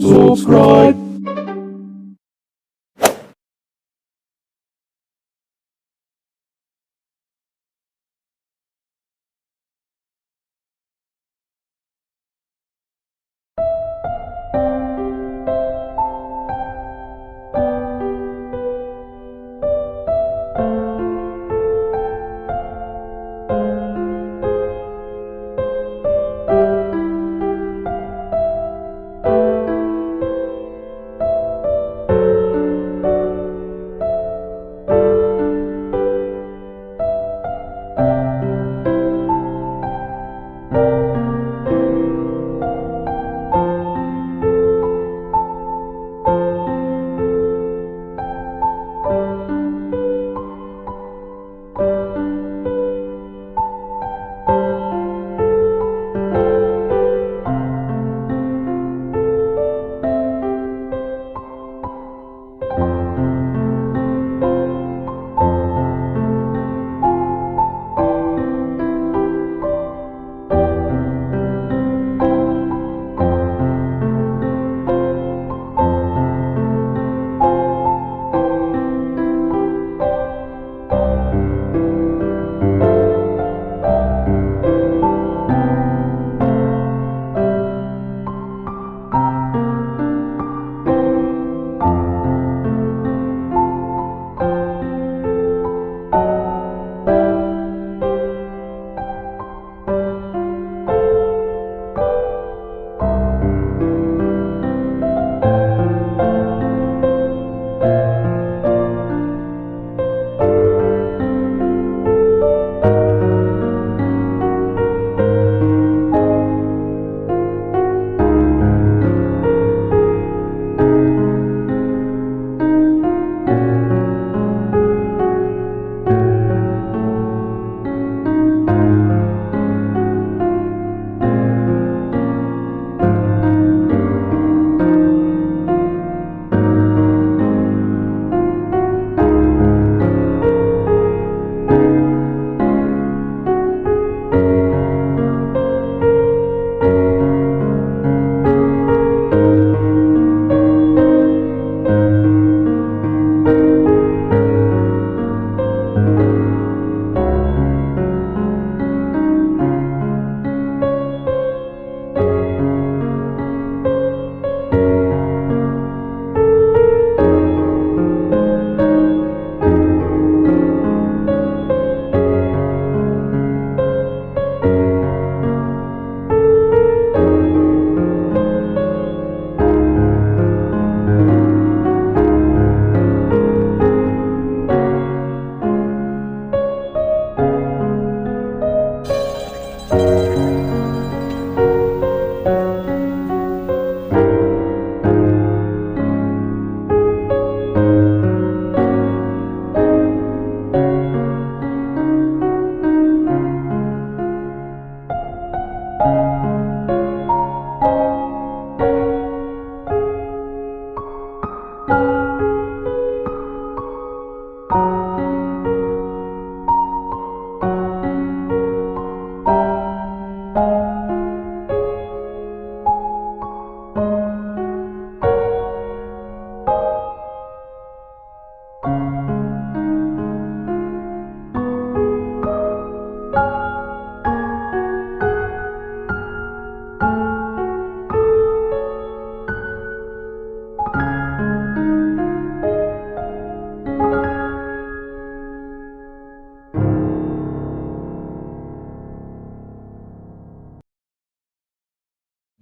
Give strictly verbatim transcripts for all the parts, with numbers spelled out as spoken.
Subscribe.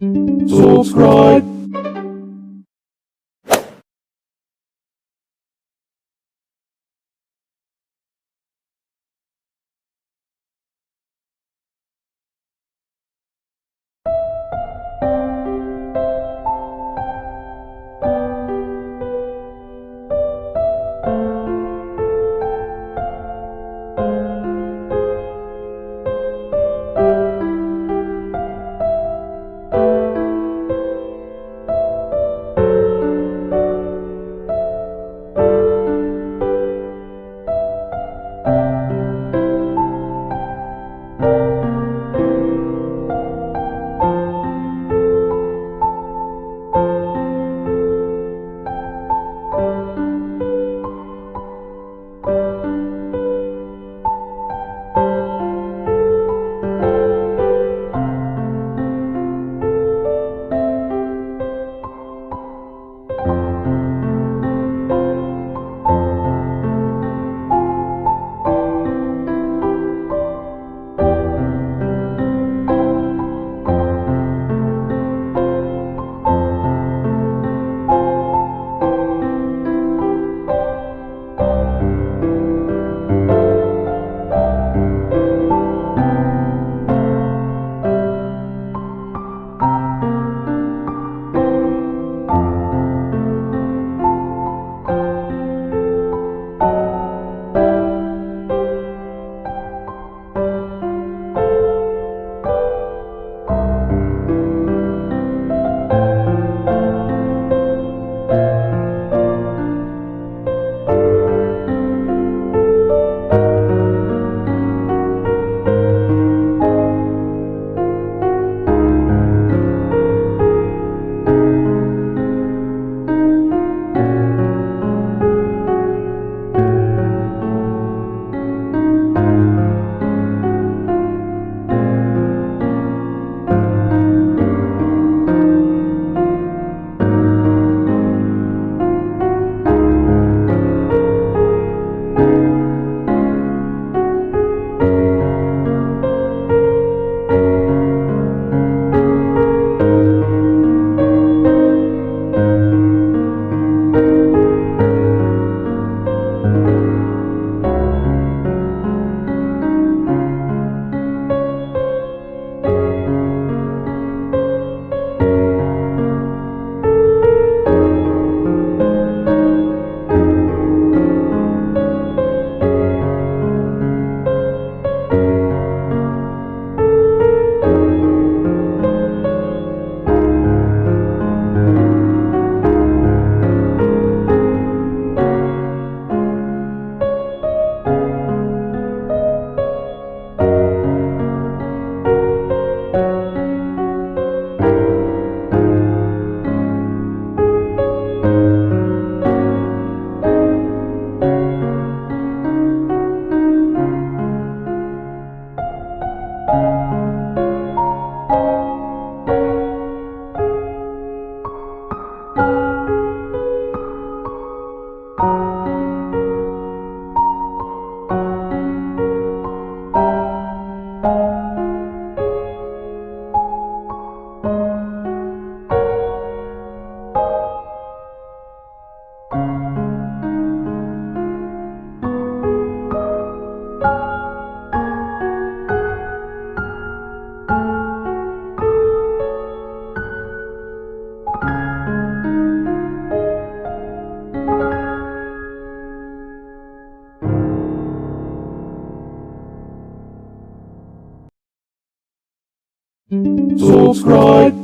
Subscribe. Subscribe.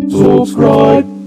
Subscribe.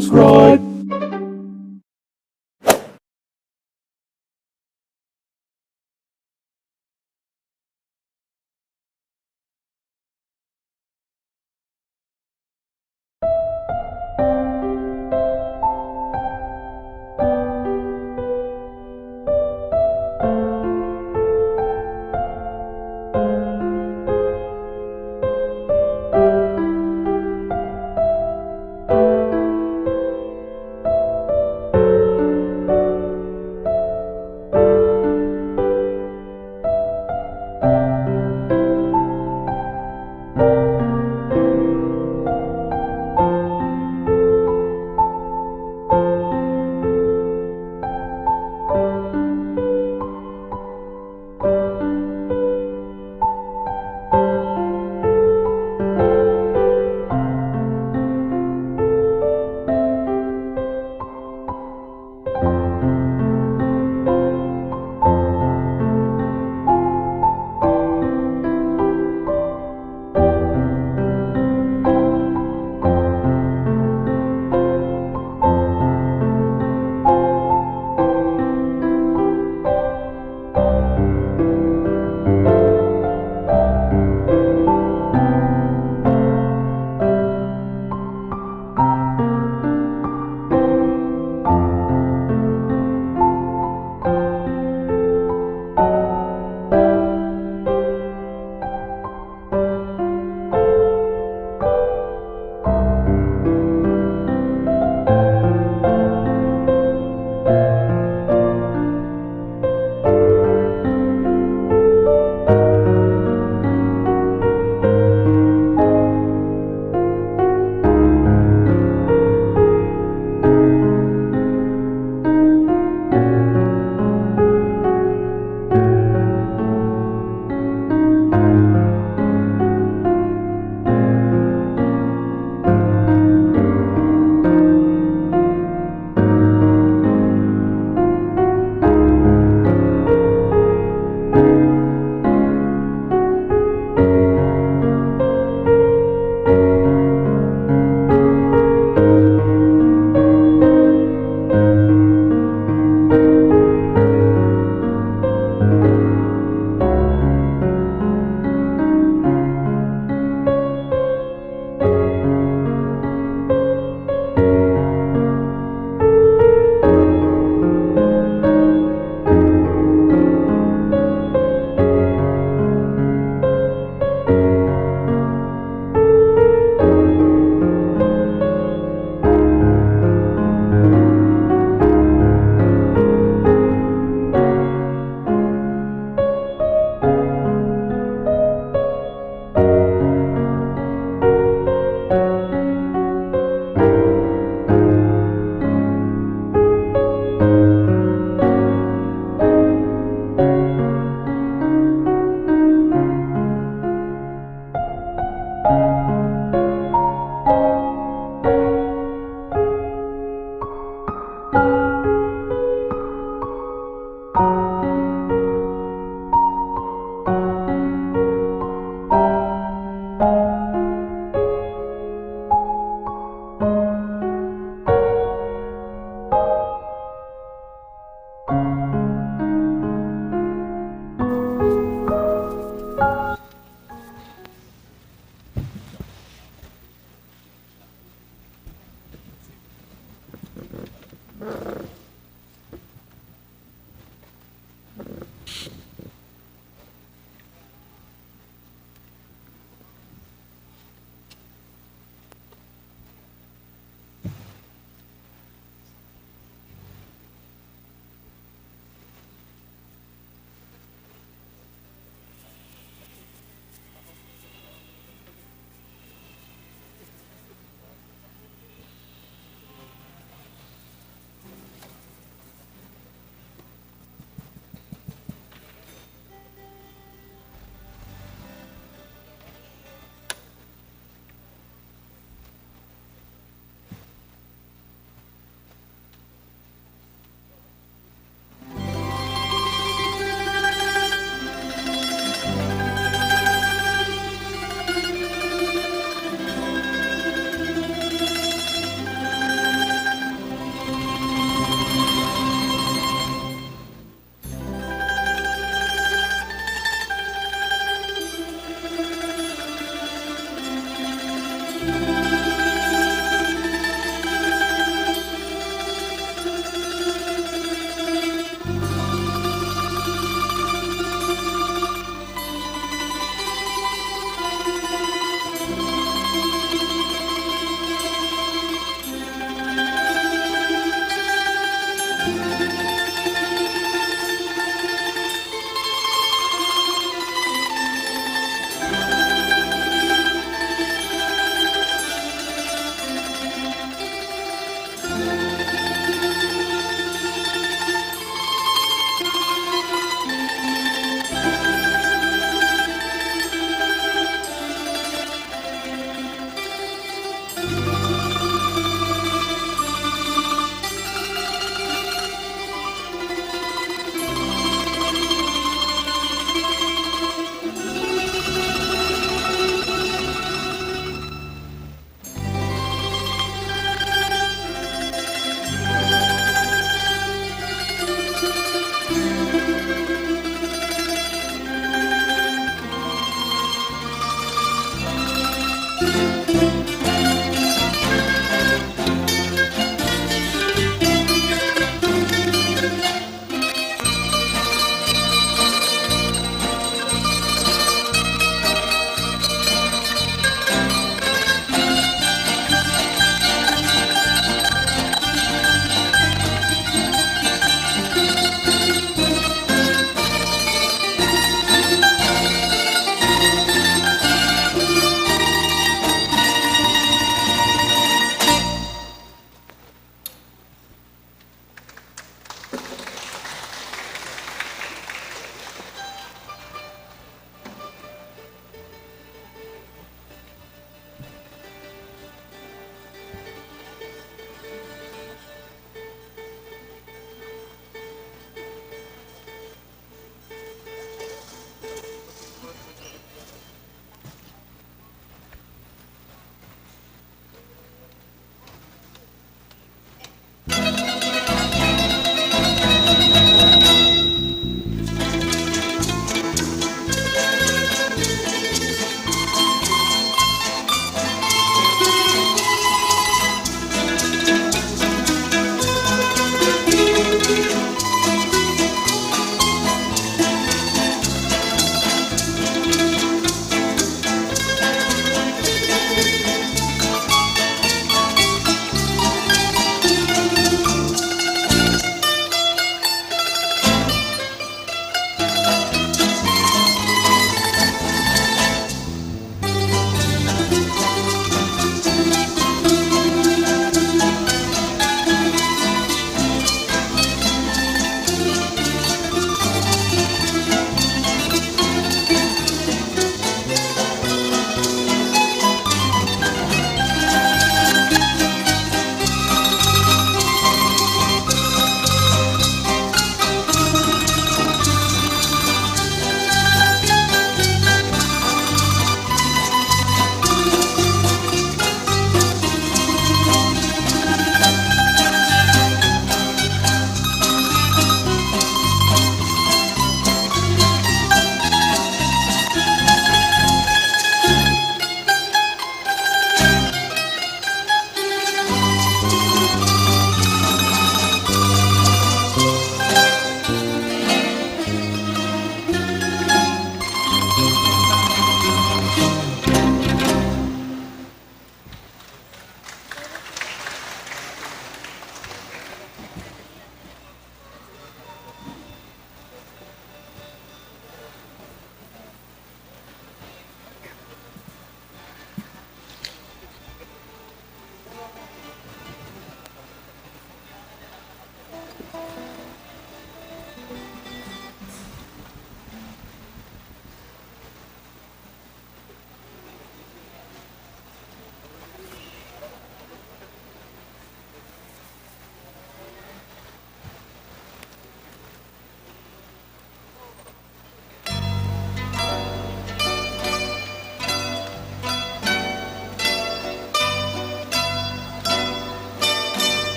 Subscribe.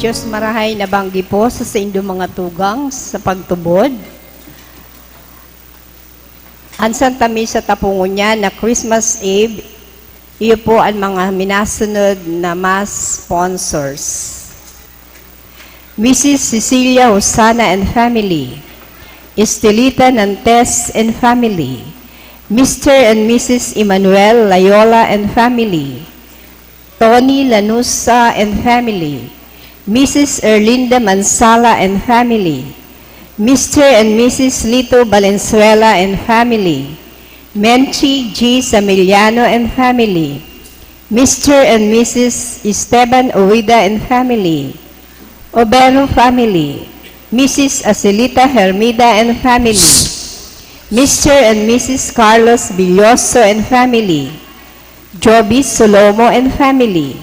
Diyos marahay na banggi po sa saindong mga tugang sa pagtubod. An Santa Misa ta po ngunyan na Christmas Eve, iyo po an mga minasunod na Mass sponsors. Missus Cecilia Hosana and family, Estelita Nantes and family, Mister and Missus Emmanuel Layola and family, Tony Lanusa and family, Missus Erlinda Mansala and family, Mister and Missus Lito Valenzuela and family, Menchi G Samiliano and family, Mister and Missus Esteban Uida and family, Obero family, Missus Acelita Hermida and family, Mister and Missus Carlos Villoso and family, Joby Solomo and family,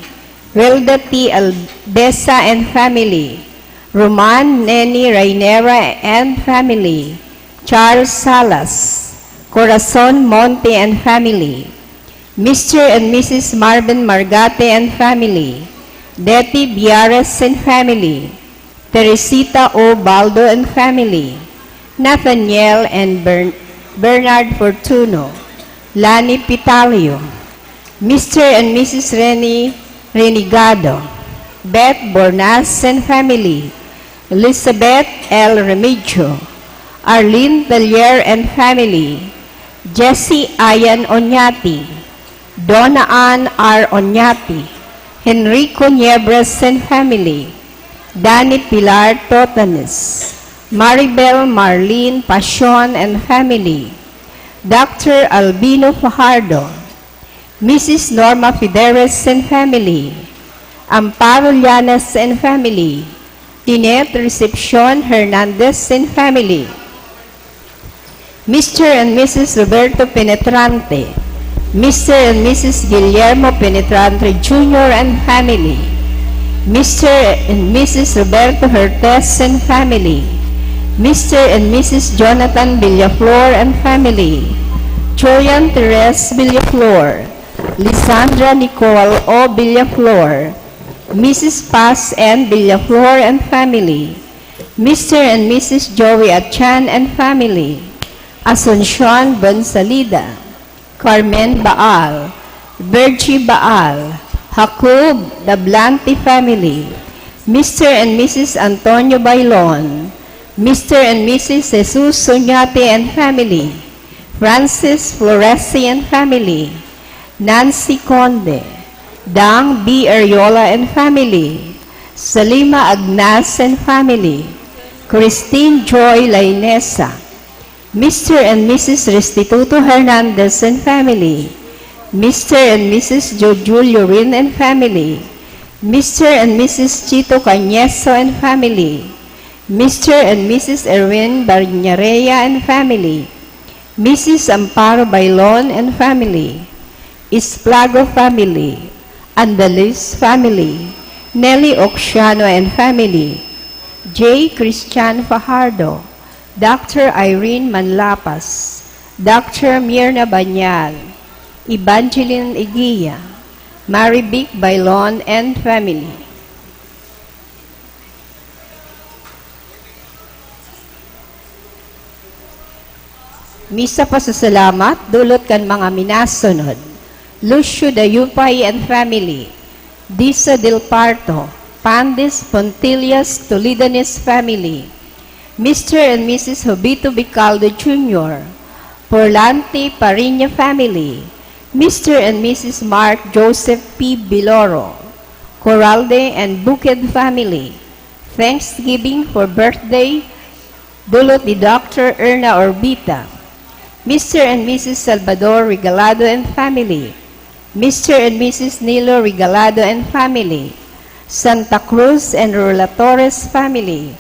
Welda T Aldesa and family, Roman Neni Rainera and family, Charles Salas, Corazon Monte and family, Mister and Missus Marvin Margate and family, Deti Biares and family, Teresita O Baldo and family, Nathaniel and Bern-, Bernard Fortuno, Lani Pitalio, Mister and Missus Rene Renegado, Beth Bornas and family, Elizabeth L Remigio, Arlene Tellier and family, Jessie Ayan Onyati, Donna Ann R Onyati, Henrico Niebres and family, Danny Pilar Totanes, Maribel Marlene Pasion and family, Doctor Albino Fajardo, Missus Norma Fideres and family, Amparo Llanes and family, Tinette Recepcion Hernandez and family, Mister and Missus Roberto Penetrante, Mister and Missus Guillermo Penetrante Junior and family, Mister and Missus Roberto Hertes and family, Mister and Missus Jonathan Villaflor and family, Julian Teres Villaflor, Lisandra Nicole O Villaflor, Missus Paz N Villaflor and family, Mister and Missus Joey Achan and family, Asuncion Bonsalida, Carmen Baal, Virgie Baal, Jacob Dablante family, Mister and Missus Antonio Bailon, Mister and Missus Jesus Sunyate and family, Francis Floresi and family, Nancy Conde, Dang B Ariola and family, Salima Agnas and family, Christine Joy Lainesa, Mister and Missus Restituto Hernandez and family, Mister and Missus Jo Julio Rin and family, Mister and Missus Chito Cañeso and family, Mister and Missus Erwin Barñarea and family, Missus Amparo Bailon and family, Isplago family, Andalus family, Nelly Oxiano and family, J Christian Fajardo, Doctor Irene Manlapas, Doctor Mirna Banyal, Evangeline Igia, Marivic Bailon and family. Misa pasasalamat dulot kan mga minasunod: Lucio Dayupay and family, Disa del Parto, Pandis Pontillas Toledanese family, Mister and Missus Jovito Vicaldo Junior, Porlante Pariña family, Mister and Missus Mark Joseph P Biloro, Coralde and Buked family, Thanksgiving for birthday dulot ni Doctor Erna Orbita, Mister and Missus Salvador Regalado and family, Mister and Missus Nilo Regalado and family, Santa Cruz and Rola Torres family,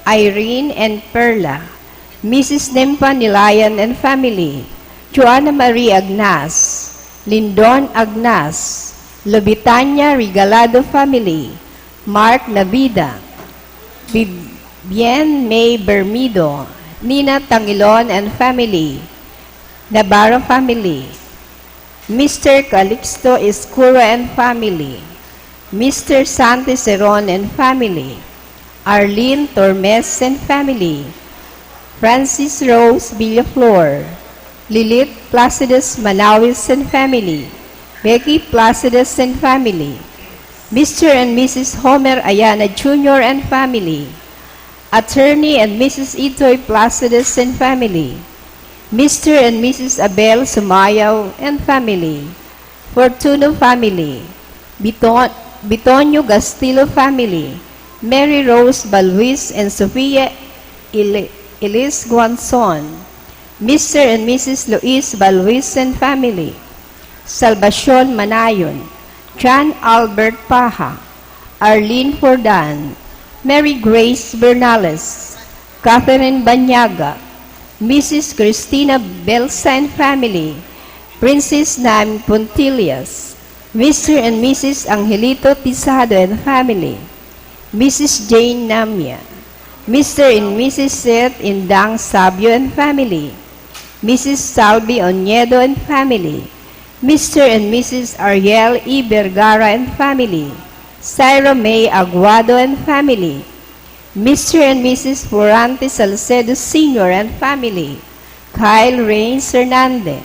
Irene and Perla, Missus Nempa Nilayan and family, Joanna Marie Agnas, Lindon Agnas, Lobitania Regalado family, Mark Navida, Vivienne May Bermido, Nina Tangilon and family, Navarro family, Mister Calixto Escuro and family, Mister Santi Seron and family, Arlene Tormes and family, Francis Rose Villaflor, Lilith Placides Manawis and family, Becky Placides and family, Mister and Missus Homer Ayana Junior and family, Attorney and Missus Itoy Placides and family, Mister and Missus Abel Sumayaw and family, Fortuno family, Biton-, Bitonio Gastillo family, Mary Rose Balwis and Sofia Ili-, Elis Guanzon, Mister and Missus Luis Balwis and family, Salvacion Manayon, John Albert Paja, Arlene Fordan, Mary Grace Bernales, Catherine Banyaga, Missus Christina Belsa and family, Princess Naim Puntillas, Mister and Missus Angelito Tizado and family, Missus Jane Namia, Mister and Missus Seth Indang Sabio and family, Missus Salvi Oñedo and family, Mister and Missus Ariel E. Vergara and family, Cyril May Aguado and family, Mister and Missus Florante Salcedo Senior and family, Kyle Rains Hernandez,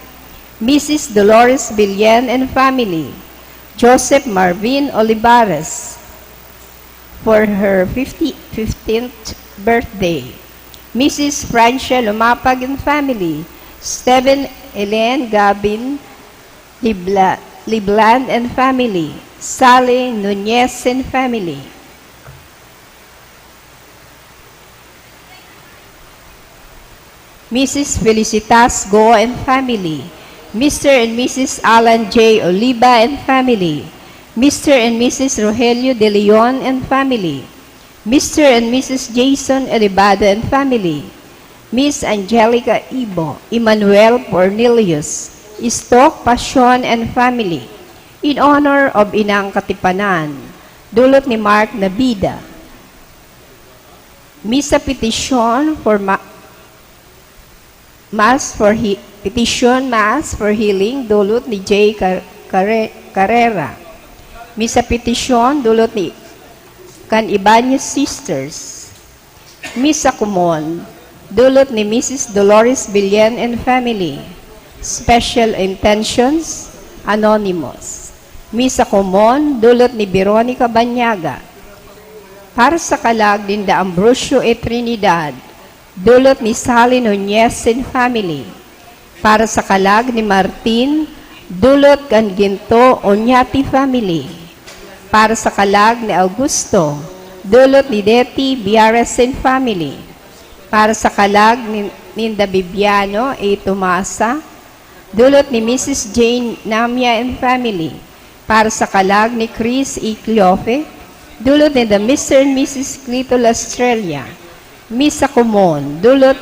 Missus Dolores Billen and family, Joseph Marvin Olivares, for her fifty, fifteenth birthday, Missus Francia Lumapag and family, Steven Elaine Gabin, Libla-, Libland and family, Sally Nunez and family, Missus Felicitas Go and family, Mister and Missus Alan J. Oliva and family, Mister and Missus Rogelio De Leon and family, Mister and Missus Jason Elevado and family, Miss Angelica Ibo, Emmanuel Cornelius, Stock Passion and family, in honor of Inang Katipanan, dulot ni Mark Nabida. Misa petition for ma-, Mass for he-, petition Mass for healing, dulot ni J. Car-, Carre-, Carrera. Misa petition, dulot ni kan Ibanez Sisters. Misa common, dulot ni Missus Dolores Billen and family. Special intentions, anonymous. Misa common, dulot ni Veronica Banyaga. Para sa kalag ninda Ambrosio e Trinidad, dulot ni Sally Nunez and family. Para sa kalag ni Martin, dulot kan Ginto Oñate family. Para sa kalag ni Augusto, dulot ni Deti Biares and family. Para sa kalag ni, ninda Bibiano e Tomasa, dulot ni Missus Jane Namia and family. Para sa kalag ni Chris e Cleofe, dulot ninda Mister and Missus Clito Lastrella. Misa common, dulot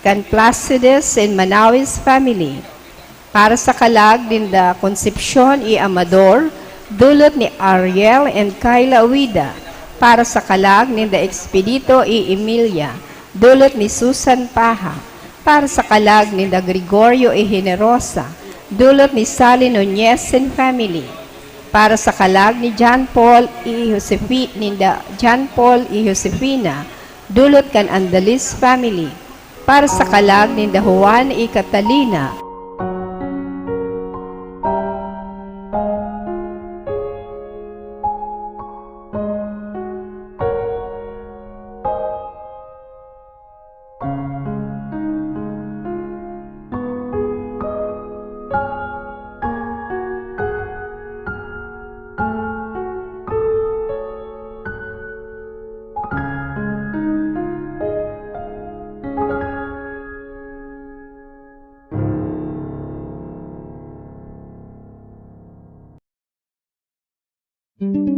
kan Placides and Manawis family. Para sa kalag ninda Concepcion e Amador, dulot ni Ariel and Kyla Uida. Para sa kalag ninda Expedito e Emilia, dulot ni Susan Paha. Para sa kalag ninda Gregorio e Generosa, dulot ni Sally Nunez and family. Para sa kalag ni John Paul e Josefi-, ninda John Paul e Josefina, dulot kan Andalis family. Para sa kalag ninda Juan e Catalina.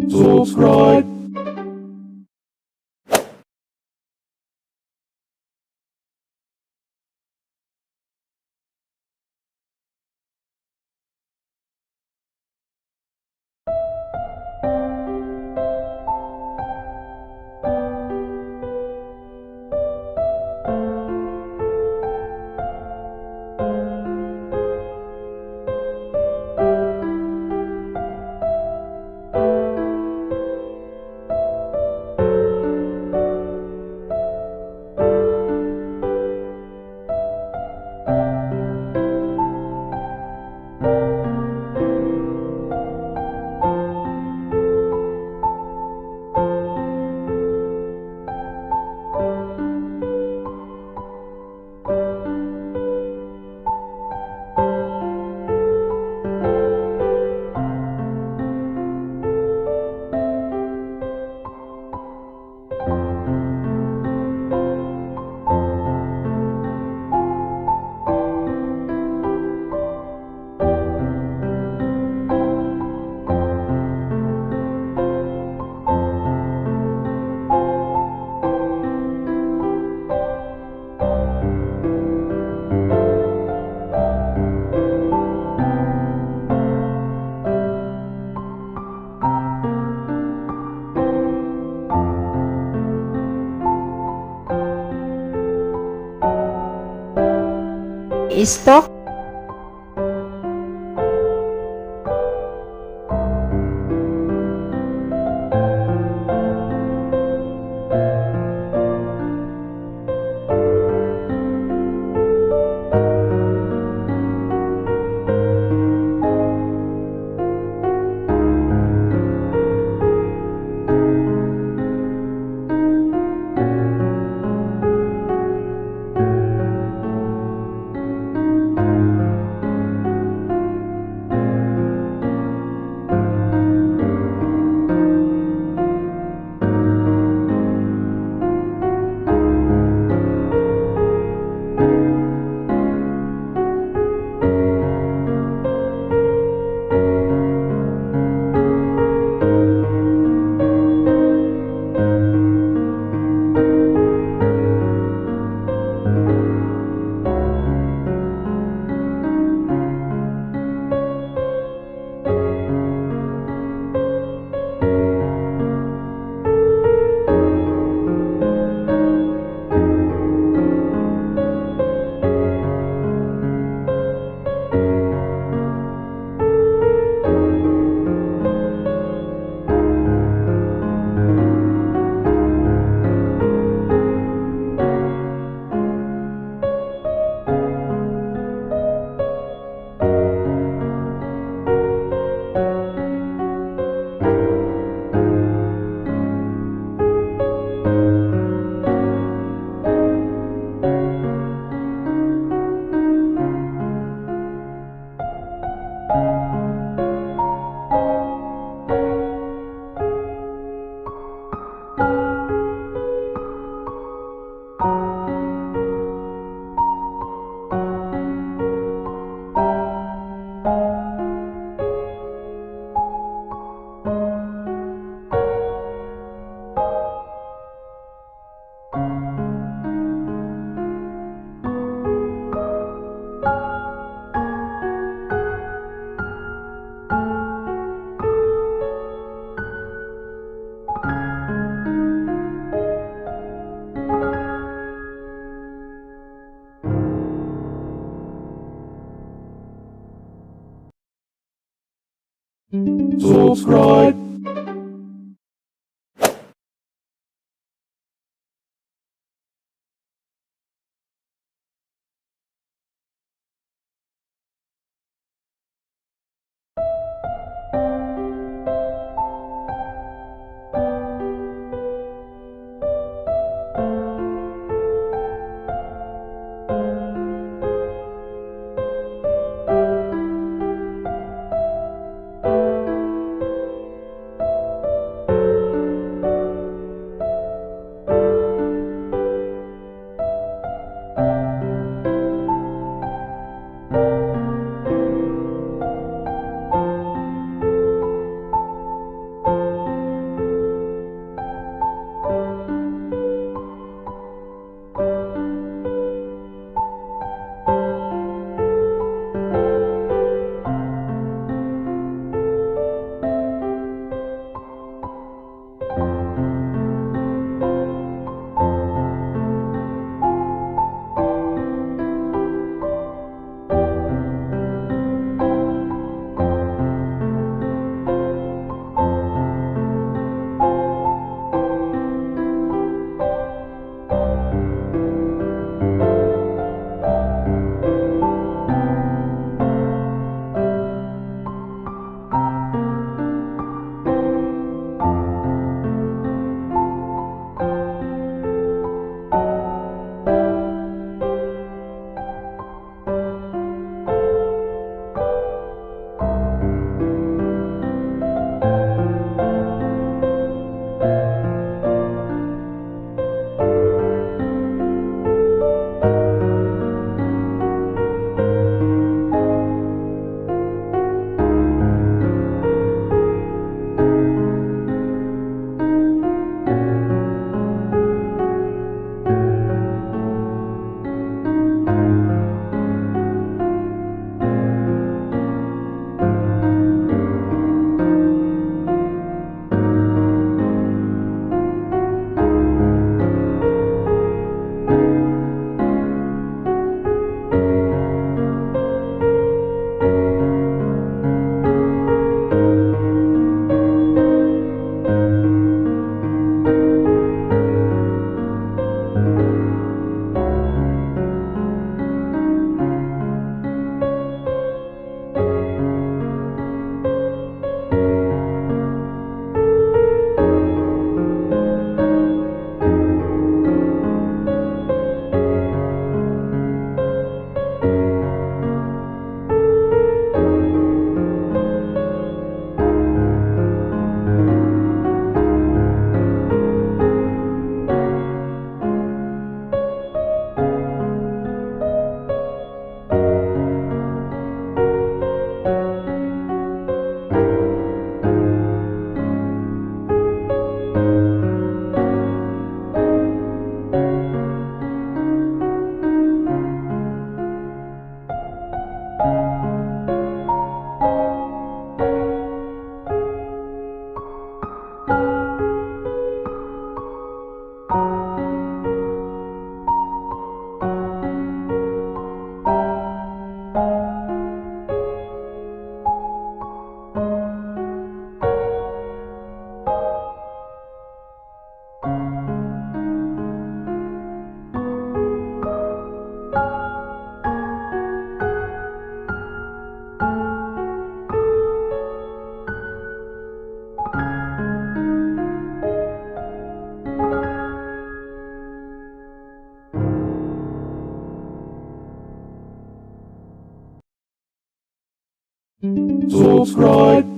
Subscribe. Stock. Subscribe. Subscribe.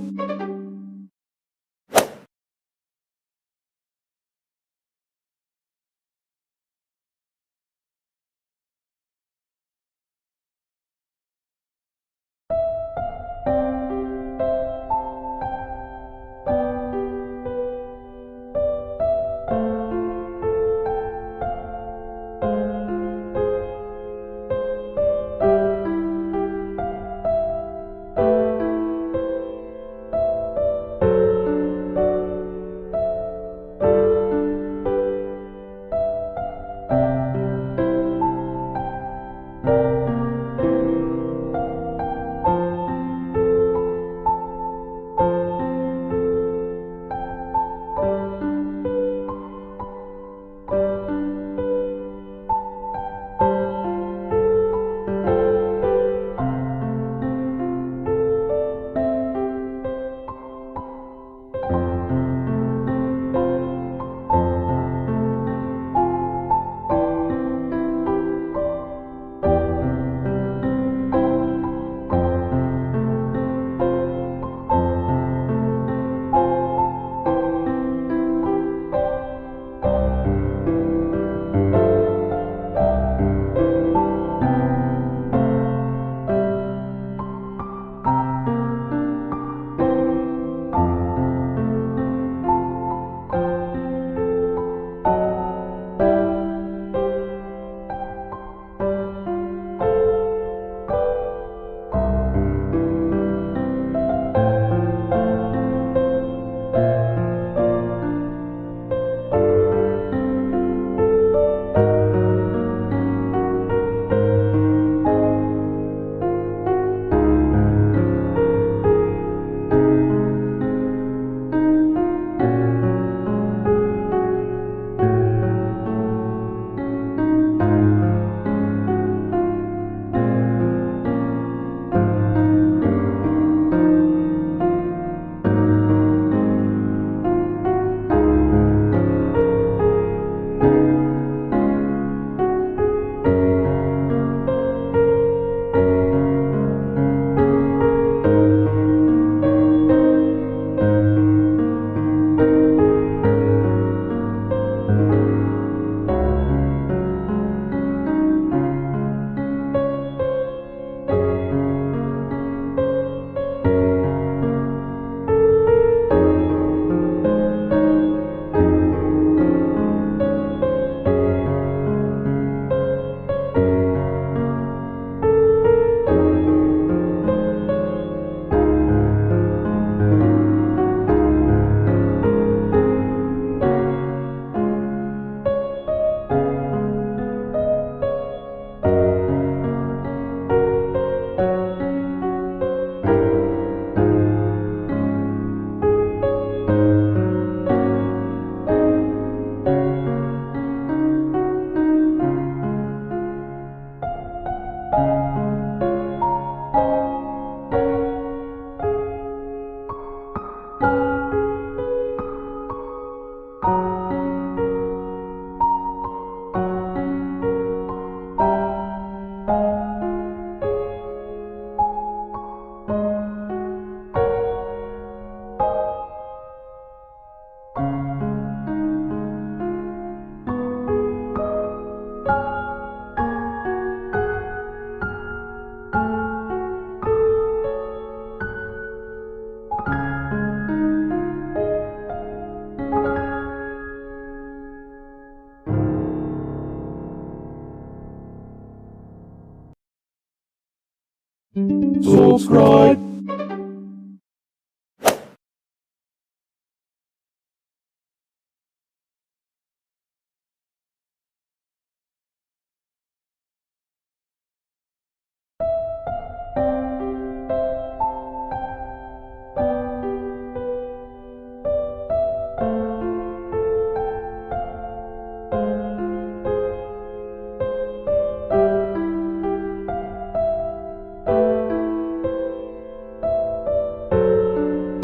Subscribe.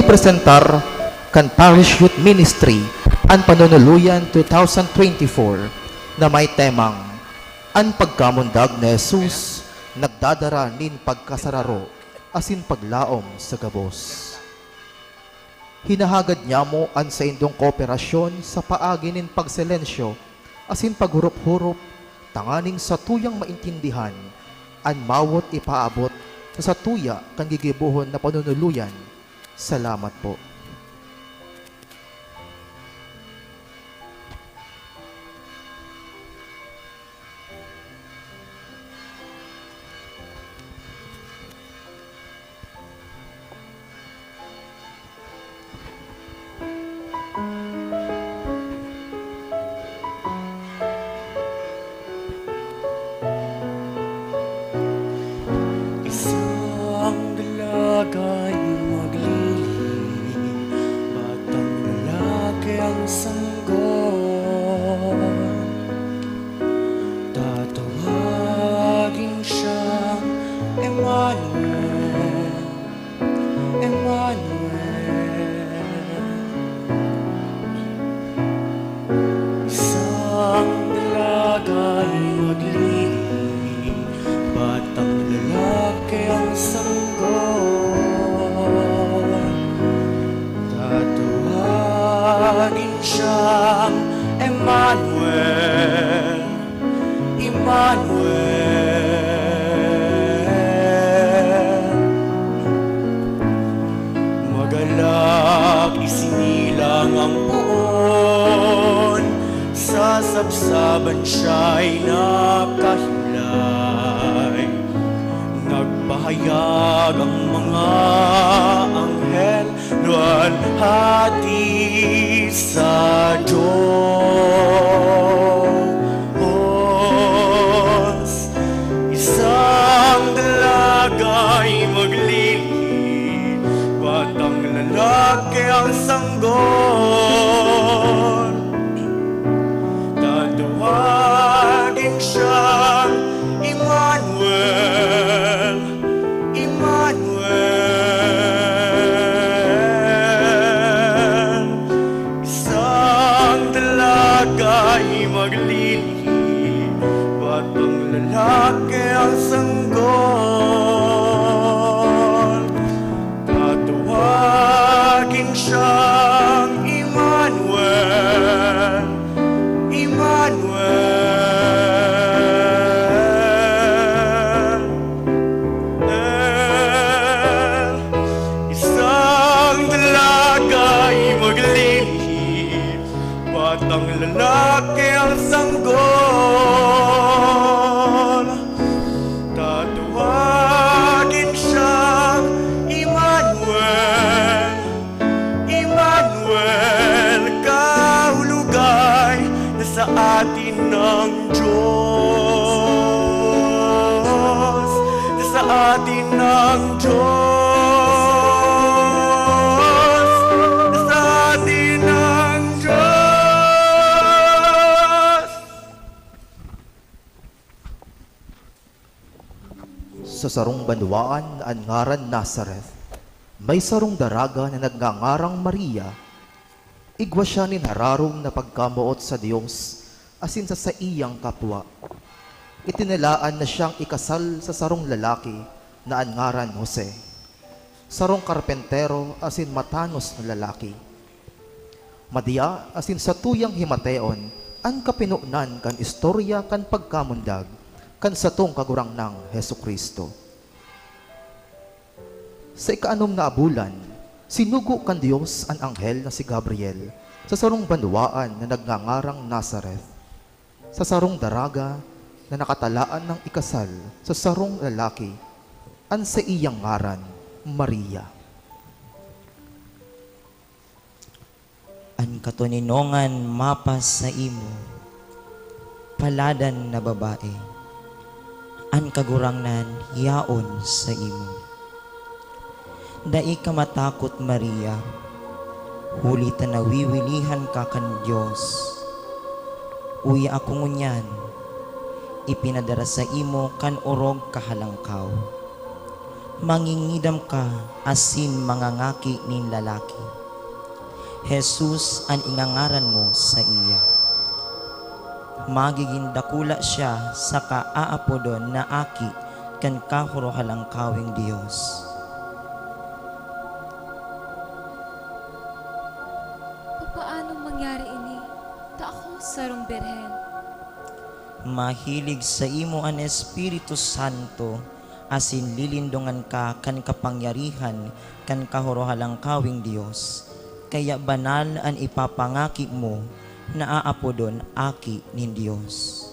Presentar kan Parish Youth Ministry an Panunuluyan two thousand twenty-four na may temang, An Pagkamundag ni Jesus Nagdadara nin Pagkasararo asin Paglaom sa Gabos. Hinahagad nyamo an saindong kooperasyon sa paagi nin pagsilensyo asin paghurop-hurop tanganing satuyang maintindihan an mawot ipaabot sa satuya kan gigibohon na panunuluyan. Salamat po. Isang dalaga ay maglilihim, batang lalaki ang sanggol. Tatawagin siyang Emmanuel, Emmanuel. Isang dalaga ay maglilihim, batang lalaki ang sanggol. Tatawagin siyang Emmanuel, Emmanuel. Magalak isinilang ang poon, sa sabsaban siya'y nakahimlay. Nagpahayag ang mga anghel, luwalhati sa Diyos. Isang dalaga ay maglilihim, batang lalaki ang sanggol. Tatawagin siyang Emmanuel, Emmanuel. Isang dalaga ay maglilihim, batang lalaki ang sanggol. Tatawagin siyang Emmanuel, Emmanuel. Isang dalaga ay maglilihim, batang lalaki ang sanggol. Tatawagin siyang Emmanuel, Emmanuel, kahulugay na sa atin ng Diyos, na sa atin ng Diyos, na sa atin ng Diyos. Sa sarong banwaan na an ngaran Nazareth, may sarong daraga na nagngangarang Maria. Igwa siya nin hararong na pagkamoot sa Dios asin sa saiyang kapwa. Itinalaan na siyang ikasal sa sarong lalaki na an ngaran Jose, sarong karpentero asin matanos na lalaki. Madya asin satuyang himateon an kapinonan kan istorya kan pagkamundag kan satong Kagurangnan Jesu-Cristo. Sa ikaanom na abulan, sinugo kan Dios an anghel na si Gabriel sa sarong banwaan na nagngangarang Nazareth, sa sarong daraga na nakatalaan nang ikasal sa sarong lalaki. an saiyang ngaran, Maria. An katoninongan mapas saimo, paladan na babae, an Kagurangnan yaon saimo. Dai ka matakot, Maria, huli ta nawiwilihan ka kan Dios. Uya ako ngunyan, ipinadara saimo kan orog kahalangkaw. Mangingidam ka asin mangangaki nin lalaki. Jesus an ingangaran mo saiya. Magigin dakula siya saka aapodon na Aki kan Kahorohalangkaweng Dios. Papaano mangyari ini? Ta ako sarong birhen. Mahilig saimo an Espiritu Santo, asin lilindongan ka kan kapangyarihan kan Kahorohalangkaweng Dios. Kaya banal an ipapangaki mo na aapodon Aki nin Dios.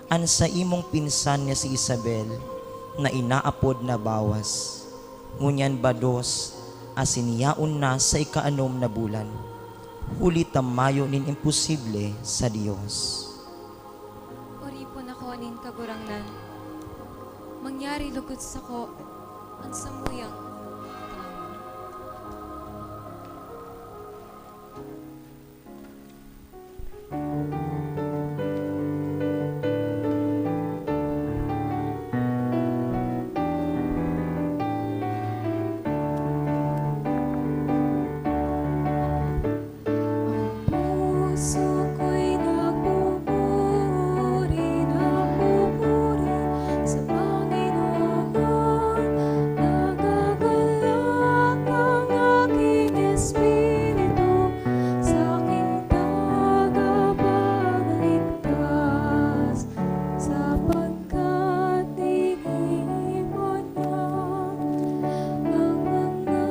An saimong pinsan na si Isabel, na inaapod na bawas, ngunyan bados asin yaon na sa ikaanom na bulan, huli ta mayo nin imposible sa Dios. Oripon ako nin Kagurangnan, mangyari logod sako an samuyang plano. Puso ko'y nagpupuri, nagpupuri sa Panginoon. Nagagalak ang aking espiritu sa aking tagapagligtas, sapagkat iniwan niya ang mga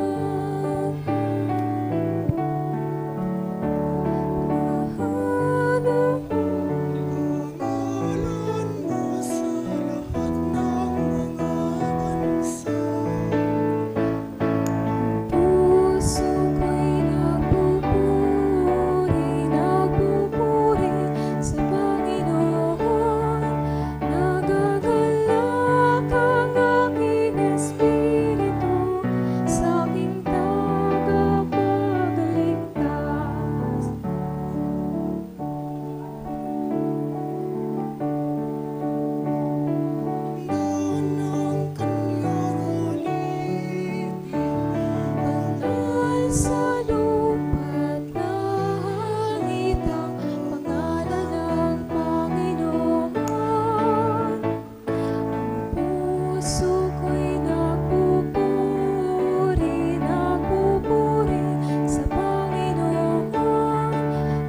Ang puso ko'y nagpupuri, nagpupuri sa Panginoon.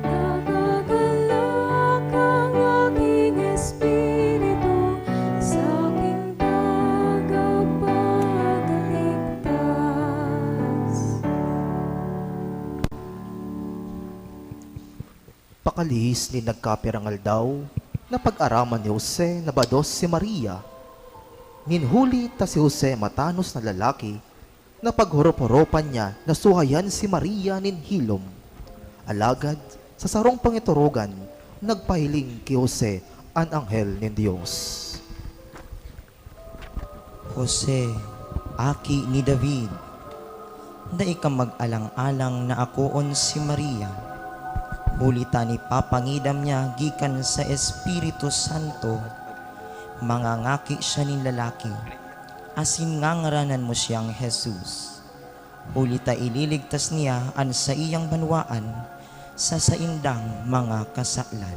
Nagagalak ang aking espiritu sa aking tagapagligtas. Pakalihis nin nagkapirang aldaw, napag-araman ni Jose na bados si Maria. Nin huli ta si Jose matanos na lalaki, napaghorop-horopan niya na suhayan si Maria nin hilom. Alagad, sa sarong pangiturugan, nagpahiling ki Jose an anghel nin Dios. Jose, aki ni David, dai ka mag-alang-alang na akoon si Maria, huli ta an ipapangidam niya gikan sa Espiritu Santo. Mangangaki siya nin lalaki, asin ngangaranan mo siyang Jesus, huli ta ililigtas niya an saiyang banwaan sa saindang mga kasalan.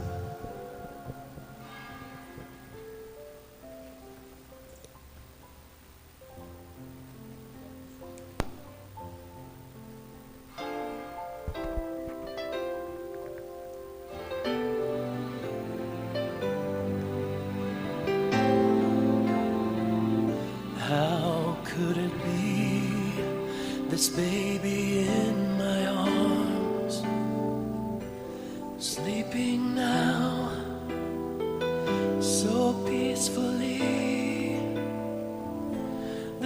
How could it be, this baby in my arms, sleeping now so peacefully?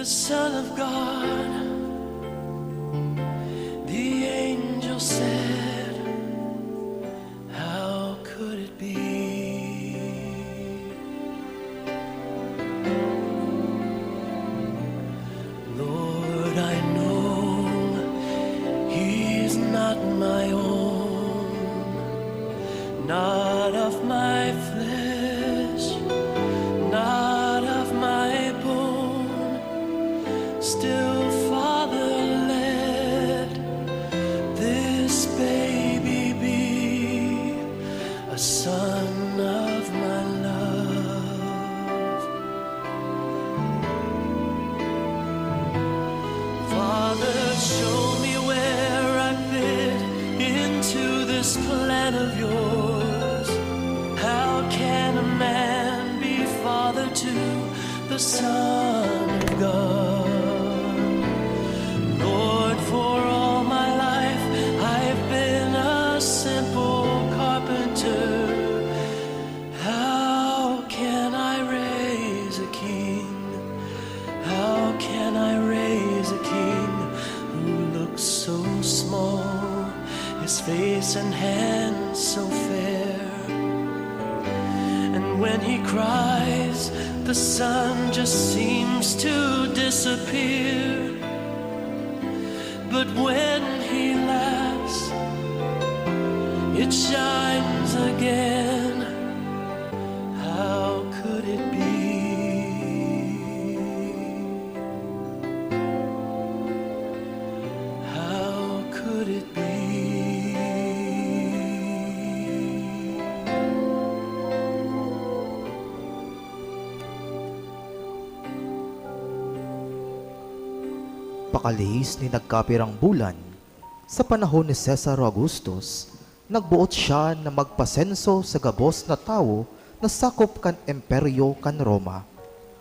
The Son of God, the angel said, "How could it be?" Lord, I know he's not my own, not of my flesh, not of my bone. Still, Father, let this baby be a son of my love. Father, show me where I fit into this plan of yours. How can a man be father to the Son of God? Lord, for all my life I've been a simple carpenter. How can I raise a king? How can I raise a king who looks so small, his face and hands so fair? And when he cries, the sun just seems to disappear. But when he laughs, it shines again. How could it be? How could it be? Pakalihis nin nagkapirang bulan, sa panahon ni Cesar Augustus, nagboot siya na magpasenso sa gabos na tawo na sakop kan Imperyo kan Roma.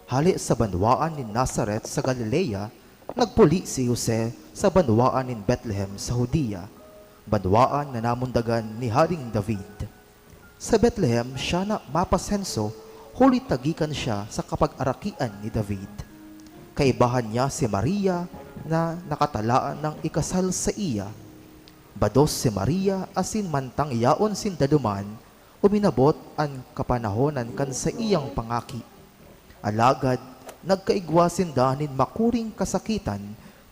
Hale sa banwaan nin Nazaret sa Galilea, nagpuli si Jose sa banwaan nin Betlehem sa Judea, banwaan na namundagan ni Haring David. Sa Betlehem siya na mapasenso, huli ta gikan siya sa kapag-arakian ni David. Kaibahan niya si Maria na nakatalaan nang ikasal saiya. Bados si Maria asin mantang yaon sinda duman, uminabot an kapanahonan kan saiyang pangaki. Alagad nagkaigwa sinda nin makuring kasakitan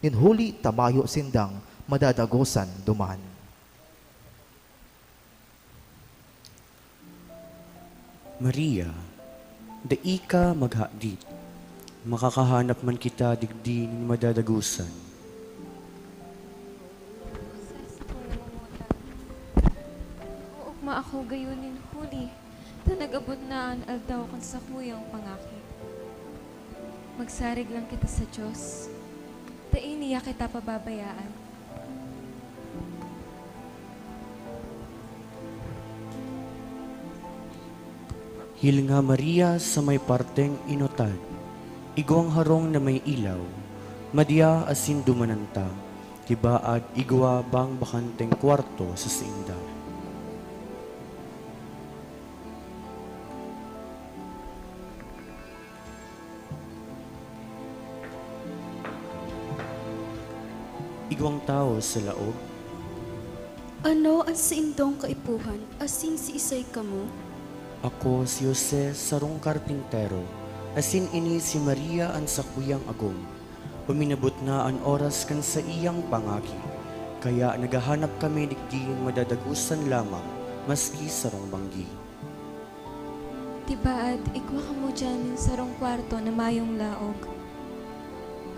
nin huli ta mayo sindang madadagosan duman. Maria, dai ka maghadit. Makakahanap man kita digdi nin madadagosan. Sa sakuyang umutan. Uugma ako gayon nin huli, ta nag-abot na an aldaw kan sakuyang pangaki. Magsarig lang kita sa Dios. Dai niya kita pababayaan. Hilinga Maria sa may parteng inotan, igwang harong na may ilaw, madya asin dumanan ta, tibaad igwa bang bakanteng kwarto sa sainda. Igwang tawo sa laog. Ano an saindong kaipuhan, asin siisay kamo? Ako si Jose, sarong karpintero, asin ini si Maria, an sakuyang agom. Uminabot na an oras kan saiyang pangaki, kaya naghahanap kami digdi nin madadagosan lamang, maski sarong banggi. Tibaad, igwa kamo diyan nin sarong kwarto na mayong laog.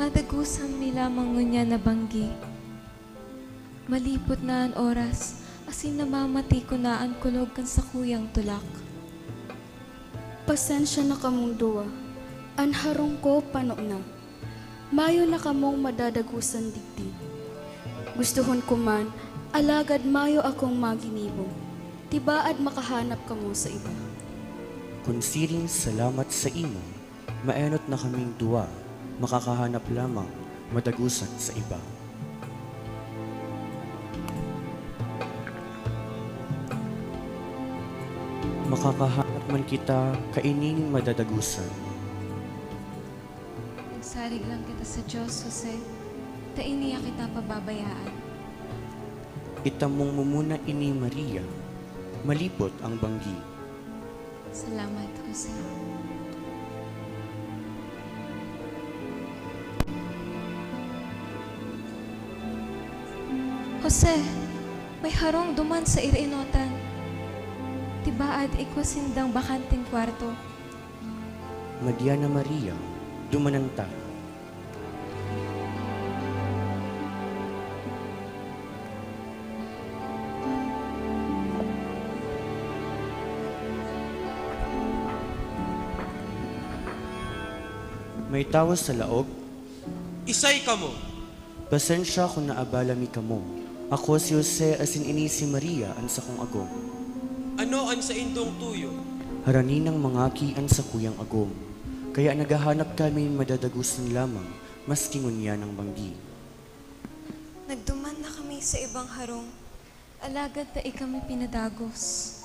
Madagosan mi lamang ngunyan na banggi. Malipot na an oras, asin namamati ko na an kulog kan sakuyang tulak. Pasensya na kamong duwa. An harong ko pano na. Mayo na kamong madadagosan digdi. Gustohon ko man, alagad mayo akong maginibo. Tibaad makahanap kamo sa iba. Kun siring, salamat saimo. Maenot na kaming duwa, makakahanap lamang, madagosan sa iba. Makakahanap man kita kaining madadagosan. Sarig lang kita sa Diyos, Jose. Dai niya kita pababayaan. Itamong mo muna ini, Maria. Malipot ang banggi. Salamat, Jose. Jose, may harong duman sa irenotan. Tibaad, igwa sindang bakanteng kwarto. Madya na, Maria, dumanan ta. May tawo sa laog? Isay kamo? Pasensya kun naabala mi kamo. Ako si Jose, asin ini si Maria, an sakong agom. Ano an saindong tuyo? Harani nang mangaki an sakuyang agom, kaya naghahanap kami madadagosan lamang, maski ngunyan an banggi. Nagduman na kami sa ibang harong, alagad dai kami pinadagos.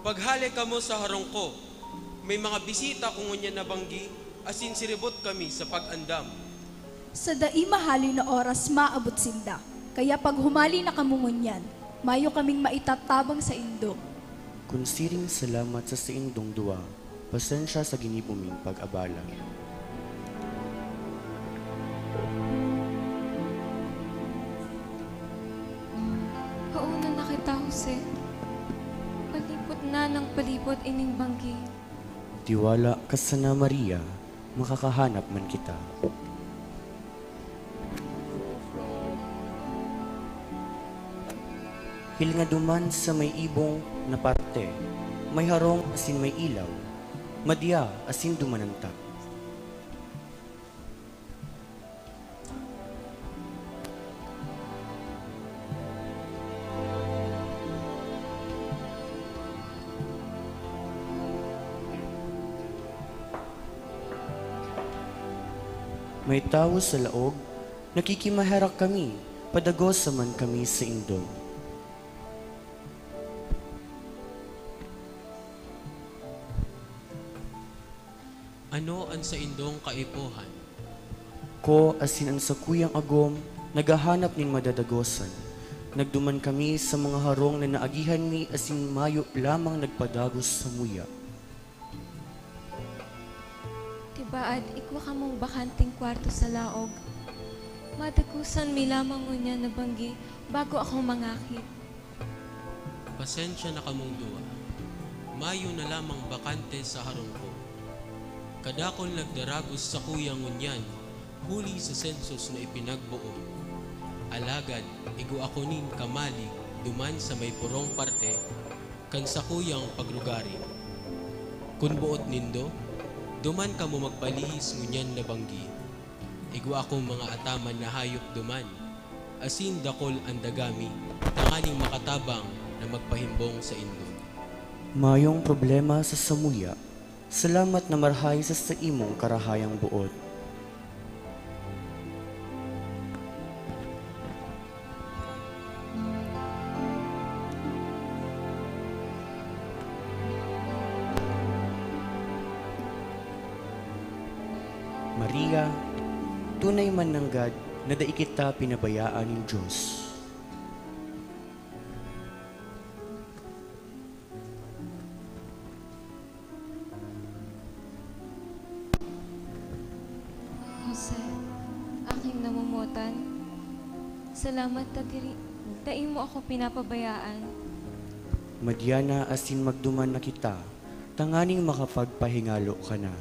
Paghale kamo sa harong ko. May mga bisita ko ngunyan na banggi, asin siribot kami sa pag-andam. Sa dai mahale na oras maabot sinda. Kaya paghumale na kamo ngunyan, mayo kaming maitatabang saindo. Kun siring, salamat sa saindong duwa. Pasensya sa ginibo ming pag-abala. Pauna na kita, Jose. Palipot na nang palipot ining banggi. Tiwala ka sana, Maria, makakahanap man kita. Hilinga duman sa may ibong na parte, may harong asin may ilaw. Madya asin dumanan ta. May tawo sa laog? Nakikimaherak kami, padagosa man kami saindo. Ano an saindong kaipuhan? Ko asin an sakuyang agom naghahanap nin madadagosan. Nagduman kami sa mga harong na naagihan mi asin mayo lamang nagpadagos samuya. Tibaad, igwa kamong bakanteng kwarto sa laog. Madagosan mi lamang ngunyan na banggi bago ako mangaki. Pasensya na kamong duwa. Mayo na lamang bakante sa harong ko. Kadakul nagdaragos sakuya ngunyan, huli sa sensos na ipinagboom. Alagad, igwa ako nin kamalig duman sa may purong parte kan sakuyang paglugari. Kun boot nindo, duman kamo magpalihis ngunyan na banggi. Igwa akong mga ataman na hayop duman, asin dakul an daga mi, tanganing makatabang na magpahimbong saindo. Mayong problema sa samuya. Salamat na marahay sa saimong karahayang boot. Maria, tunay man nanggad na dai kita pinabayaan nin Dios. Jose, aking namomotan, salamat ta diri, dai mo ako pinapabayaan. Madya na asin magduman na kita, tanganing makapagpahingalo ka na.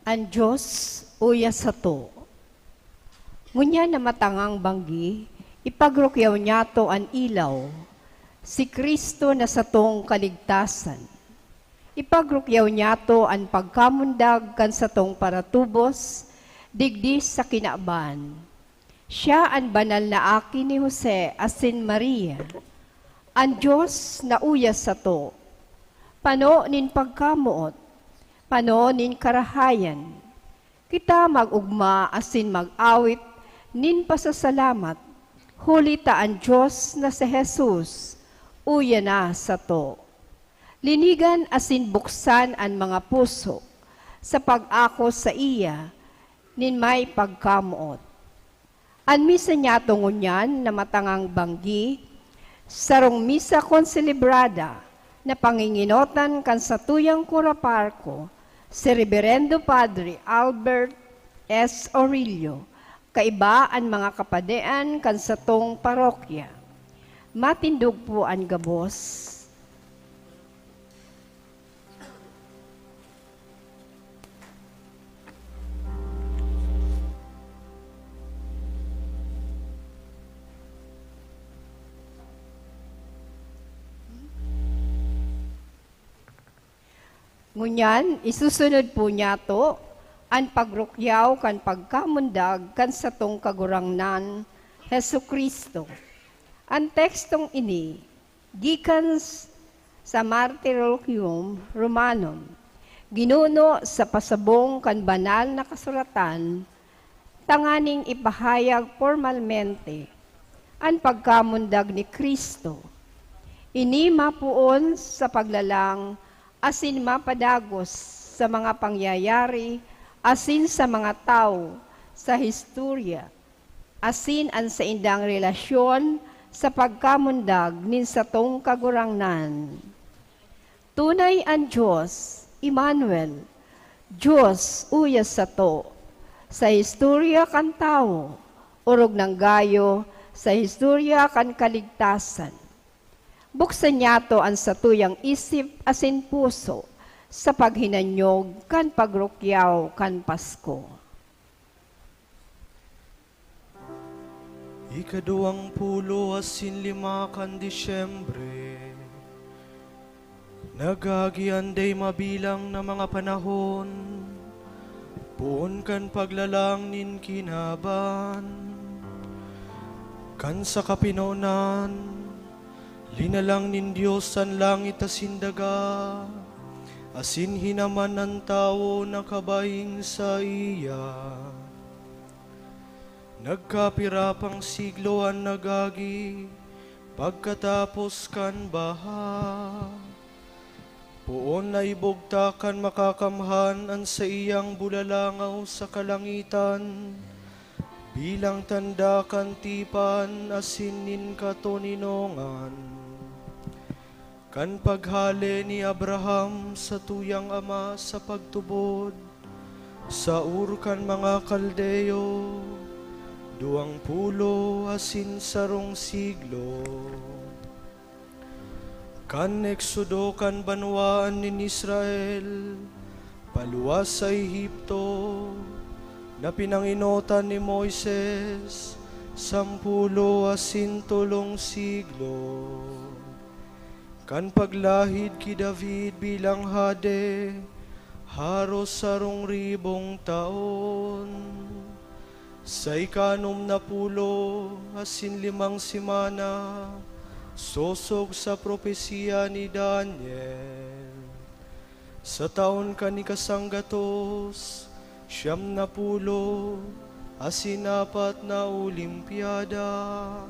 An Dios uya sato. Ngunyan na matangang banggi, ipagrukyaw niyato an ilaw, si Cristo na satong kaligtasan. Ipagrukyaw niyato an pagkamundag kan satong paratubos digdi sa kinaban. Siya an banal na aki ni Jose asin Maria. An Dios na uya sato, pano nin pagkamoot, pano nin karahayan. Kita mag-ogma asin mag-awit nin pasasalamat, huli ta an Dios na si Jesus uya na sato. Linigan asin buksan an mga puso sa pag-ako saiya nin may pagkamoot. An misa niyato ngunyan na matangang banggi, sarong misa konselebrada na panginginotan kan satuyang kura parko, si Reberendo Padre Albert S. Orillo, kaiba an mga kapadean kan satong parokya. Matindog po an gabos. Ngunyan, isusunod po niyato an pagrukyaw kan pagkamundag kan satong Kagurangnan, Jesu-Cristo. An tekstong ini gikan s-, sa Martyrologium Romanum, ginuno sa pasabong kan Banal na Kasuratan, tanganing ipahayag pormalmente an pagkamundag ni Cristo. Ini mapoon sa paglalang asin mapadagos sa mga pangyayari asin sa mga tawo sa historya, asin an saindang relasyon sa pagkamundag nin satong Kagurangnan. Tunay an Dios, Emmanuel, Dios uya sato, sa istorya kan tawo, orog nang gayo, sa istorya kan kaligtasan. Buksan niyato an satuyang isip asin puso sa paghinanyog kan pagrukyaw kan Pasko. Ikaduwang pulo asin lima kan Disyembre, nagagi an dai mabilang na mga panahon, poon kan paglalang nin kinaban, kan sa kapinonan, linalang nin Dios an langit asin daga, asin hinaman an tawo na kabaing saiya. Nagkapira pang siglo an nagagi pagkatapos kan baha. Poon na ibugtak kan Makakamhan an saiyang bulalangaw sa kalangitan, bilang tanda kan tipan asin nin katoninongan. Kan paghale ni Abraham sa tuyang ama sa pagtubod, sa Ur kan mga Kaldeo, duwang pulo asin sarong siglo. Kan eksodo kan banwaan nin Israel, paluwas sa Egipto, na pinangenotan ni Moises, sampulo asin tolong siglo. Kan paglahid ki David bilang hade, haros sarong ribong taon. Sa ikanom na pulo asin limang semana, sosog sa propesiya ni Daniel, sa taon kan ikasanggatos, siyam na pulo asin apat na Olimpiada,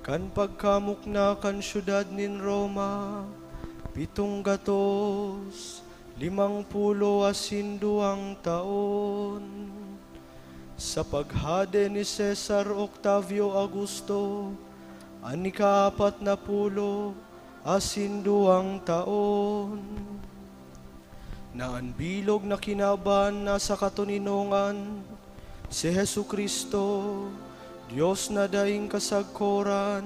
kan pagkamukna kan syudad nin Roma, pitong gatos, limang pulo asin duwang taon. Sa paghade ni Cesar Octavio Augusto, an ikaapat na pulo asin duwang taon, na an bilog na kinaban na sa katoninongan, si Jesu-Cristo, Dios na daing kasagkoran,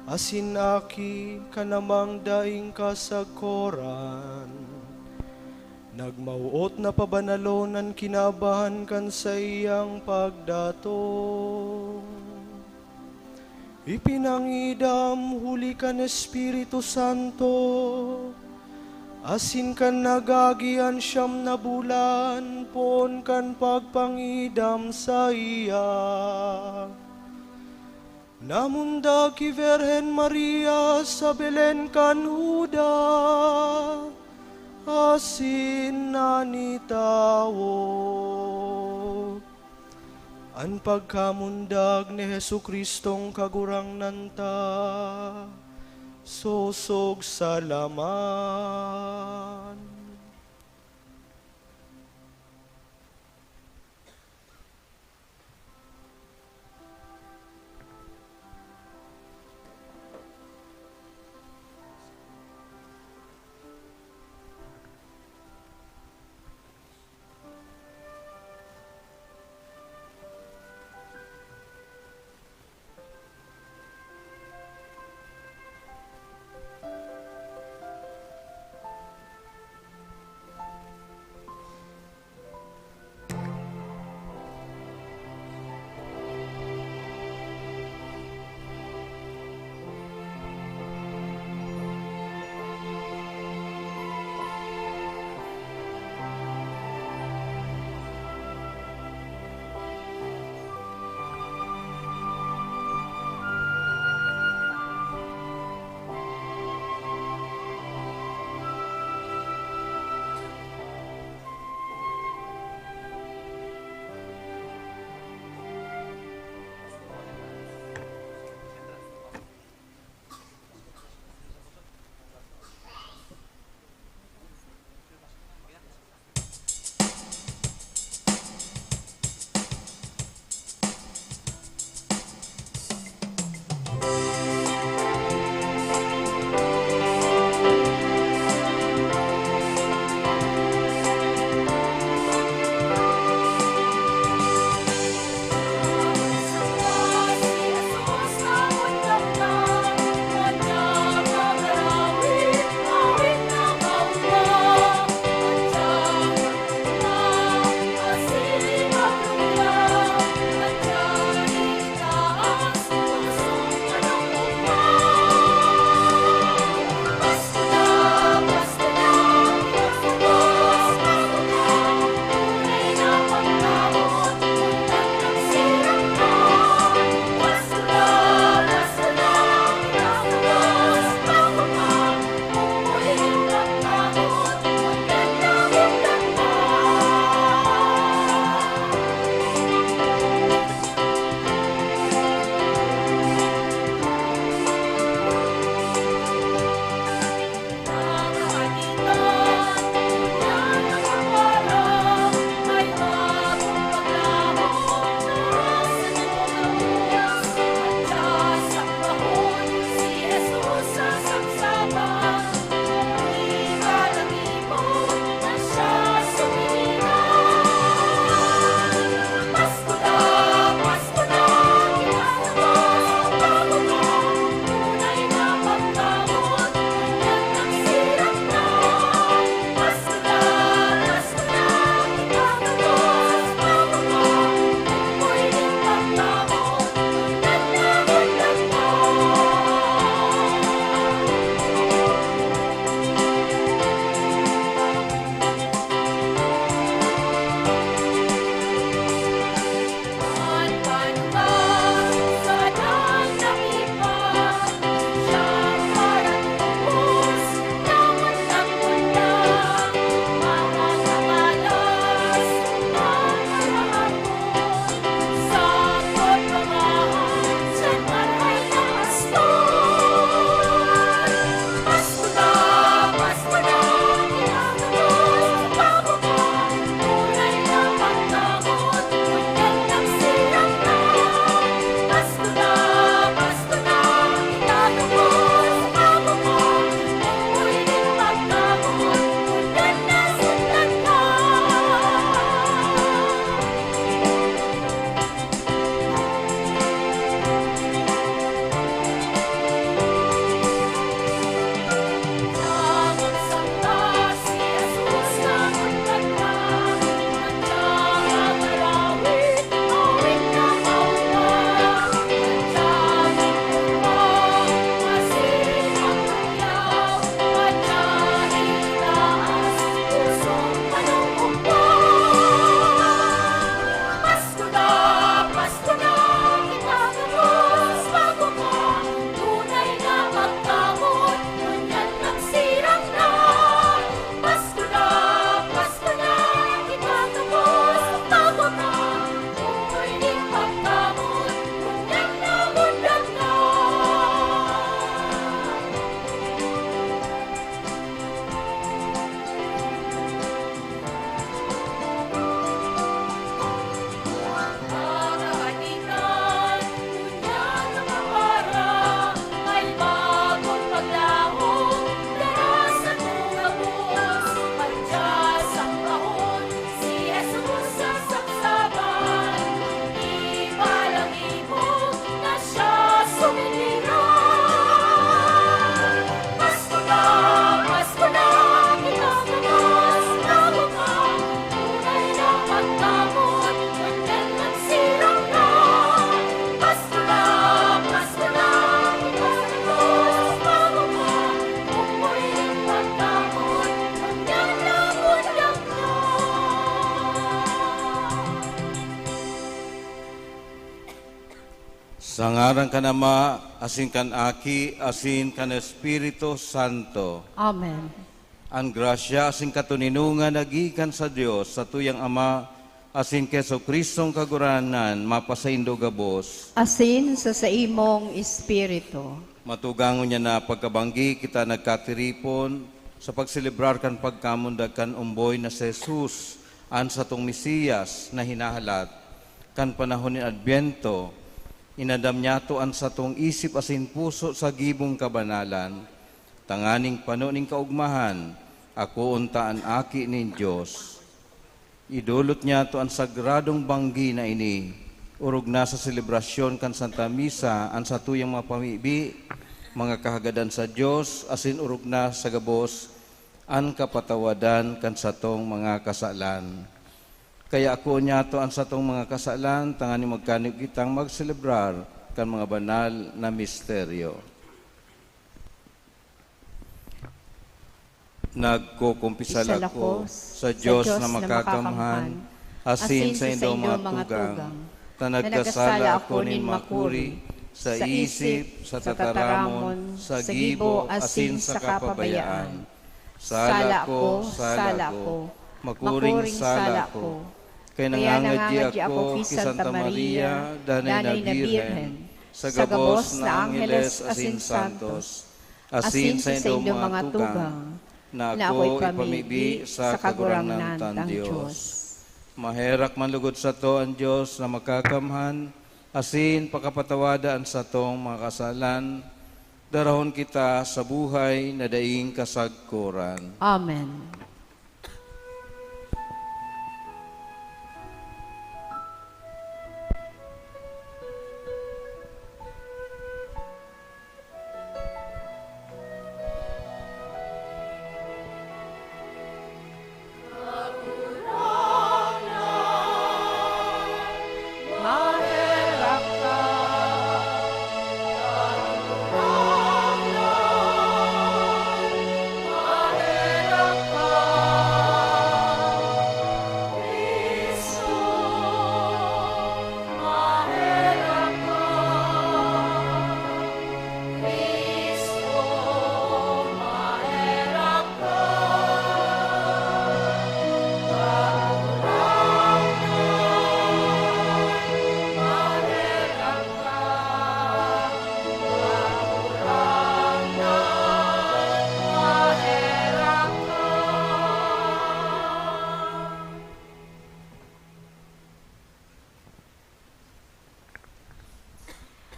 asin Aki kan Amang daing kasagkoran. Nagmawot na pabanalon an kinaban kan saiyang pagdatong. Ipinangidam huli kan Espiritu Santo, asin kan nagagi an siyam na bulan poon kan pagpangidam saiya. Namundag ki Virgen Maria sa Belen kan Juda, asin nanitawo. An pagkamundag ni Jesu-Cristong Kagurangnan ta, sosog sa laman. Sa ngaran kan Ama, asin kan Aki, asin kan Espiritu Santo. Amen. An grasya asin katoninongan na gikan sa Dios, satuyang Ama, asin ki Jesu-Cristong Kagurangnan, mapasaindo gabos. Asin sa saimong espiritu. Matugang ngunyan na pagkabanggi kita nagkatiripon sa pagselebrar kan pagkamundag kan omboy na si Jesus, an satong Mesiyas na hinahalat. Kan panahon nin Adbyento, inandam niyato an satong isip asin puso sa gibong kabanalan, tanganing pano nin kaogmahan, akoon ta an Aki nin Dios. Idolot niyato an sagradong banggi na ini, orog na sa selebrasyon kan Santa Misa an satuyang mga pamibi, mga kahagadan sa Dios, asin orog na sa gabos an kapatawadan kan satong mga kasalan. Kaya akoon niyato an satong mga kasalan, tanganing magkanib kitang magselebrar kan mga banal na misteryo. Nagkukumpisal Pisal ako ako sa sa Diyos Diyos na na makakamhan, makakamhan, asin asin sa sa indong indong mga mga tugang, tugang, na na nagkasala nagkasala ako ako nin nin makuri, makuri, sa sa isip, isip, sa sa tataramon, tataramon, sa sa gibo, gibo, asin asin sa sa kapabayaan. kapabayaan. Sala Sala ko, ko, sala sala ko, ko, makuring makuring sala sala ko. ko. Kaya Kaya nangangadya nangangadya ako ako ki ki Santa Santa Maria, Maria, Danay na Danay na Birhen, Birhen, sa sa gabos gabos na na angheles angheles asin asin santos, santos, asin asin sa sa indong indong mga mga tugang, tugang, na na ako ako'y ipamibi ipamibi sa sa Kagurangnan Kagurangnan tang tang Dios. Dios. Maherak man lugod sato an Dios na makakamhan, asin pakapatawada an satong mga kasalan, darahon kita sa buhay na daing kasagkoran. Amen.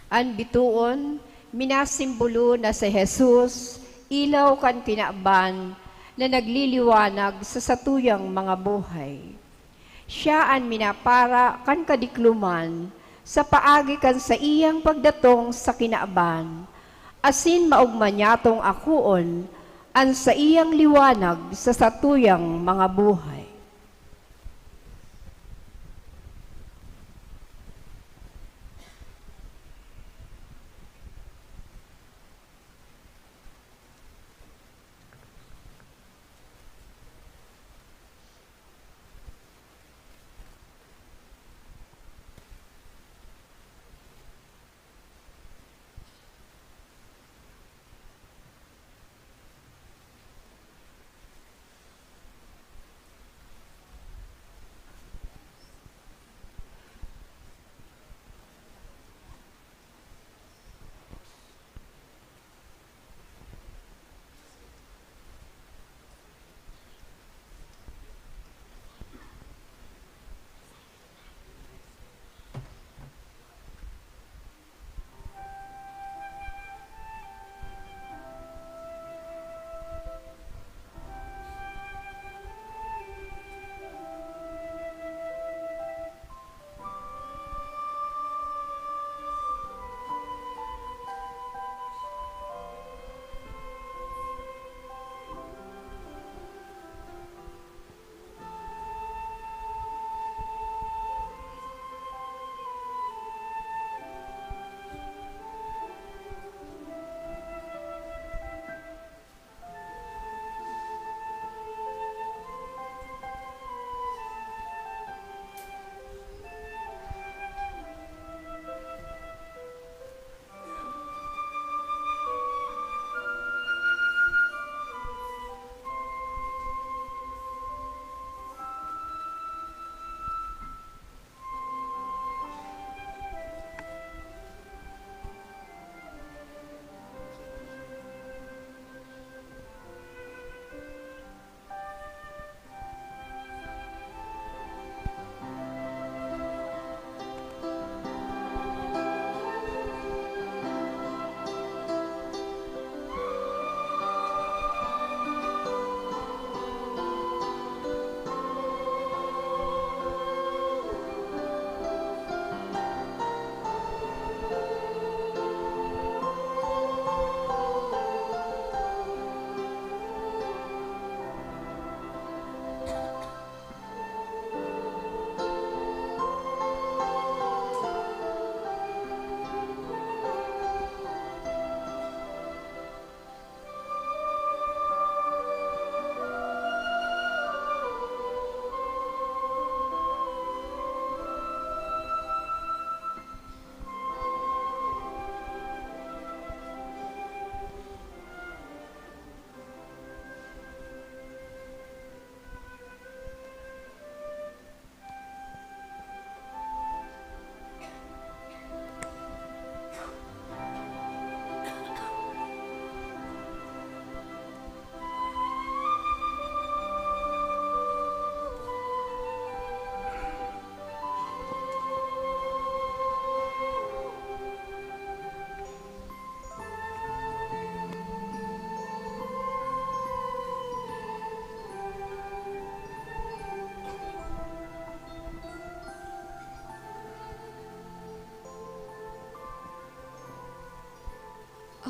An bitoon, minasimbolo na si Jesus, ilaw kan kinaban na nagliliwanag sa satuyang mga buhay. Siya an minapara kan kadikloman sa paagi kan saiyang pagdatong sa kinaban, asin maogma niyatong akoon an saiyang liwanag sa satuyang mga buhay.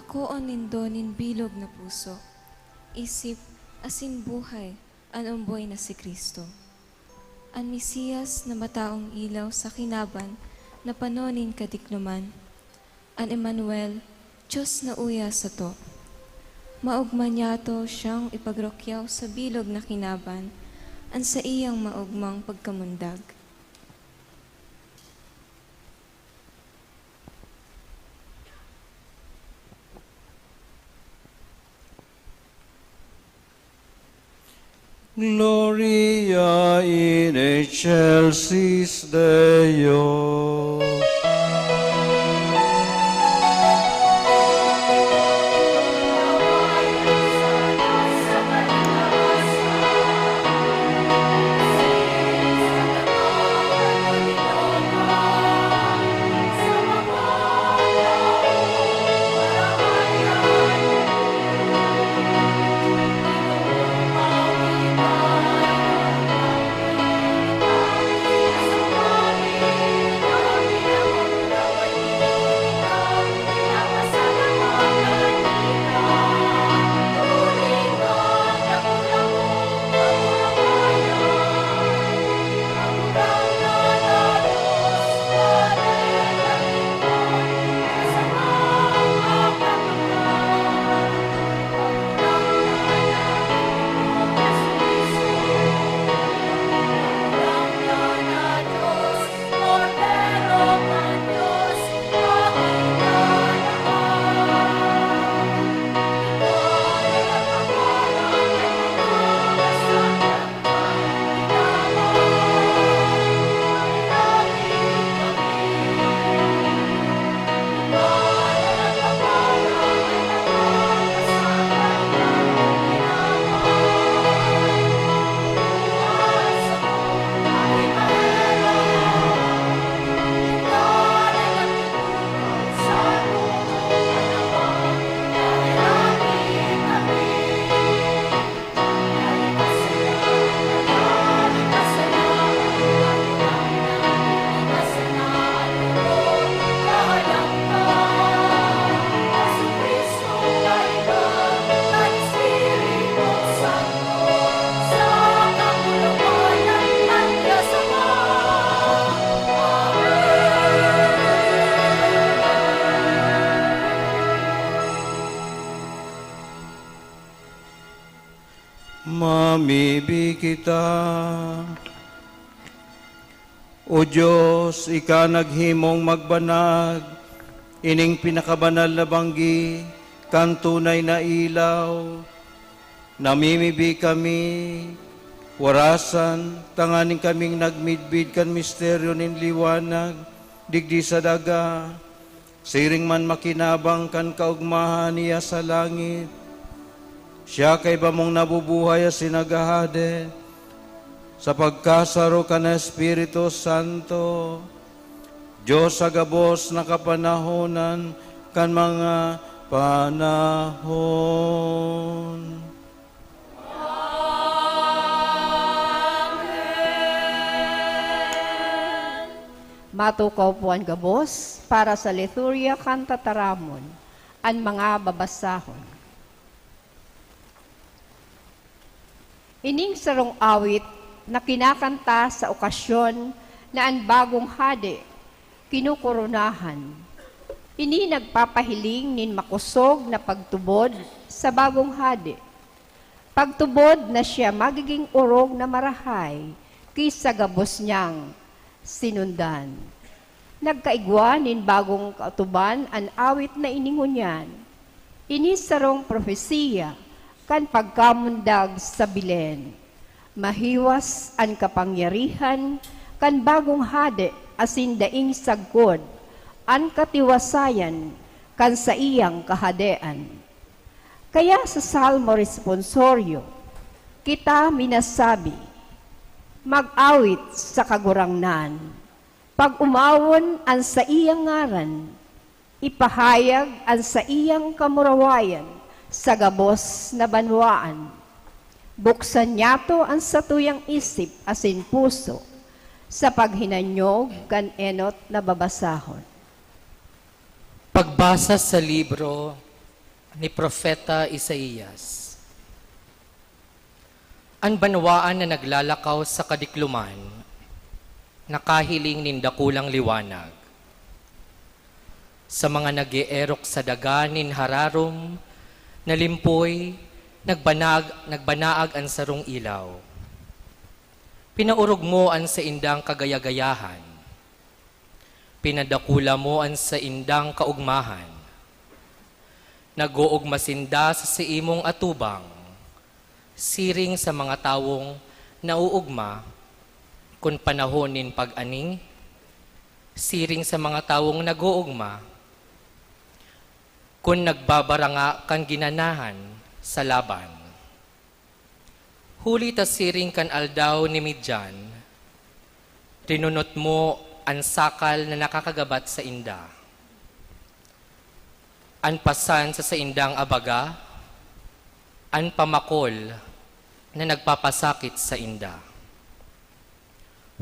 Koon nindo nin bilog na puso, isip, asin buhay an omboy na si Cristo. An Mesias na mataong ilaw sa kinaban na pano nin kadikloman. An Emmanuel, Dios na uya sato. Maogma niyato siyang ipagrukyaw sa bilog na kinaban, an saiyang maogmang pagkamundag. Gloria in excelsis Deo. Mamibi kita. O Dios, ika naghimong magbanag ining pinakabanal na banggi kan tunay na ilaw. Namimibi kami, warasan, tanganing kaming nagmidbid kan misteryo nin liwanag digdi sa daga, siring man makinabang kan kaogmahan niya sa langit. Siya kaiba mong nabubuhay asin naghahade sa pagkasaro kan Espiritu Santo, Dios sa gabos na kapanahonan kan mga panahon. Matukaw po an gabos para sa liturya kan tataramon, an mga babasahon. Ining sarong awit na kinakanta sa okasyon na an bagong hade kinokoronahan. Ini nagpapahiling nin makosog na pagtubod sa bagong hade. Pagtubod na siya magiging orog na marahay ki sa gabos niyang sinundan. Nagkaigwa nin bagong kautuban an awit na ini ngunyan. Ini sarong propesiya kan pagkamundag sa Belen. Mahiwas an kapangyarihan kan bagong hade asin daing sagkod an katiwasayan kan saiyang kahadean. Kaya sa Salmo Responsorio, kita minasabi, "Mag-awit sa Kagurangnan, pag-omawon an saiyang ngaran, ipahayag an saiyang kamurawayan sa gabos na banwaan. Buksan niyato an satuyang isip asin puso sa paghinanyog kan enot na babasahon." Pagbasa sa libro Ni Propeta Isaias. An banwaan na naglalakaw sa kadikloman, nakahiling nin dakulang liwanag. Sa mga nag-eerok sa daga nin hararom na limpoy, nagbanag-, nagbanaag an sarong ilaw. Pinaorog mo an saindang kagaya-gayahan. Pinadakula mo an saindang kaogmahan. Nag-oogma sinda sa saimong atubang, siring sa mga tawong naoogma kun panahon nin pag-ani, siring sa mga tawong nag-oogma kun nagbabaranga kan ginanahan sa laban. Huli ta siring kan aldaw ni Midian, rinunot mo an sakal na nakakagabat sainda, an pasan sa saindang abaga, an pamakol na nagpapasakit sainda.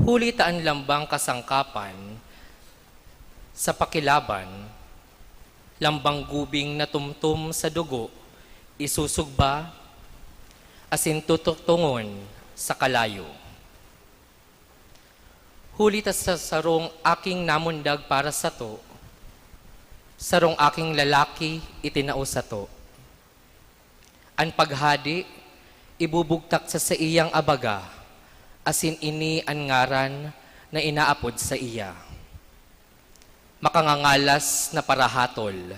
Huli ta an lambang kasangkapan sa pakilaban, lambang gubing na tumtom sa dugo, isusugba asin tututungon sa kalayo. Huli ta sa sarong aking namundag para sato, sarong aking lalaki itinao sato. An paghade ibubugtak sa saiyang abaga, asin ini an ngaran na inaapod saiya. Makangangalas na parahatol,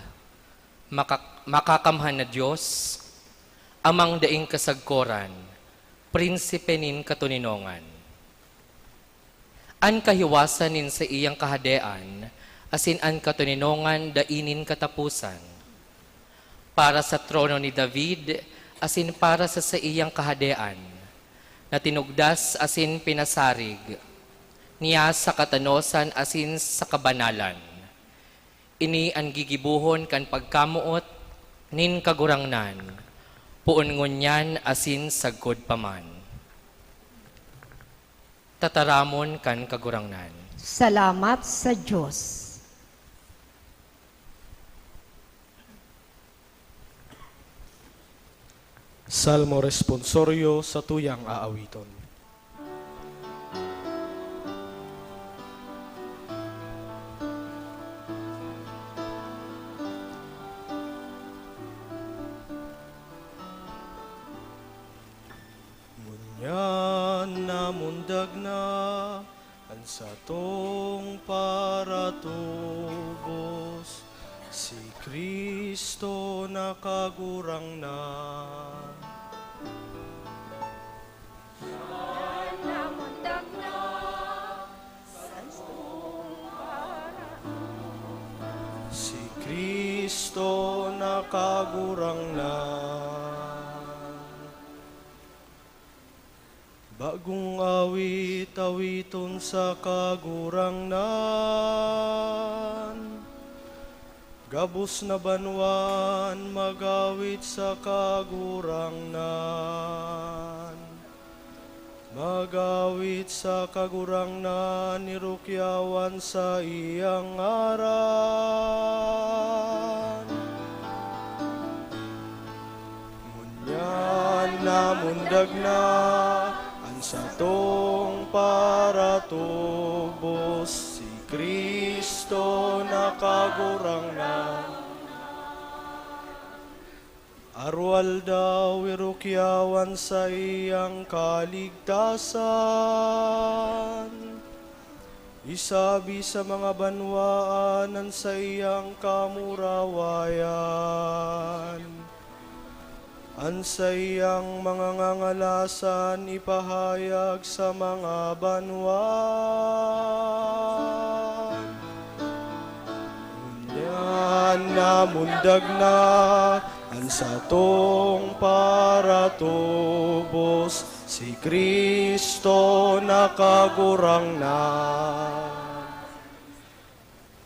maka-, makakamhan na Dios, Amang daing kasagkoran, Prinsipe nin katoninongan. An kahiwasan nin saiyang kahadean asin an katoninongan dai nin kataposan. Para sa trono ni David asin para sa saiyang kahadean, na tinugdas asin pinasarig niya sa katanosan asin sa kabanalan. Ini an gigibohon kan pagkamoot nin Kagurangnan, poon ngunyan asin sagkod pa man. Tataramon kan Kagurangnan. Salamat sa Dios. Salmo Responsorio sa Tuyang Aawiton. Ngunyan namundag na an satong paratubos, si Cristo na Kagurangnan. Ngunyan namundag na an satong paratubos, si Cristo na Kagurangnan. Bagong awit, awiton sa Kagurangnan. Gabos na banwa an mag-awit sa Kagurangnan. Mag-awit sa Kagurangnan, irukyawan saiyang ngaran. Ngunyan namundag na an satong paratubos, si Cristo na Kagurangnan. Aroaldaw irukyawan saiyang kaligtasan. Isabi sa mga banwaan an saiyang kamurawayan. An saiyang mga ngangalasan ipahayag sa mga banwaan. Ngunyan namundag na an satong paratubos, si Cristo na Kagurangnan.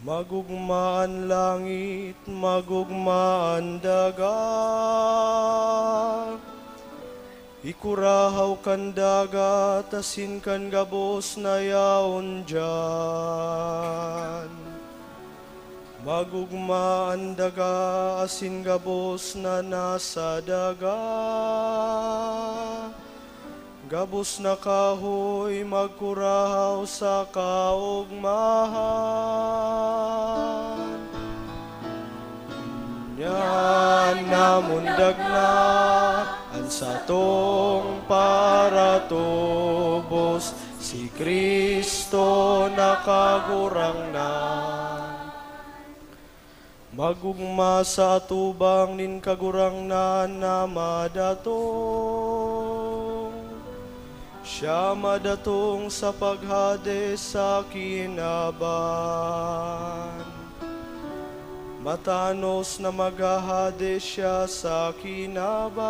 Mag-ogma an langit, mag-ogma an daga. Ikurahaw kan dagat asin kan gabos na yaon diyan. Magugma an daga asin gabos na nasa daga. Gabos na kahoy magkurahaw sa kaogmahan. Ngunyan namundag na an satong paratubos, si Cristo na Kagurangnan. Magugma sa atubang nin Kagurangnan na madatong. Siya madatong sa paghade sa kinaban. Matanos na maghahade siya sa kinaban.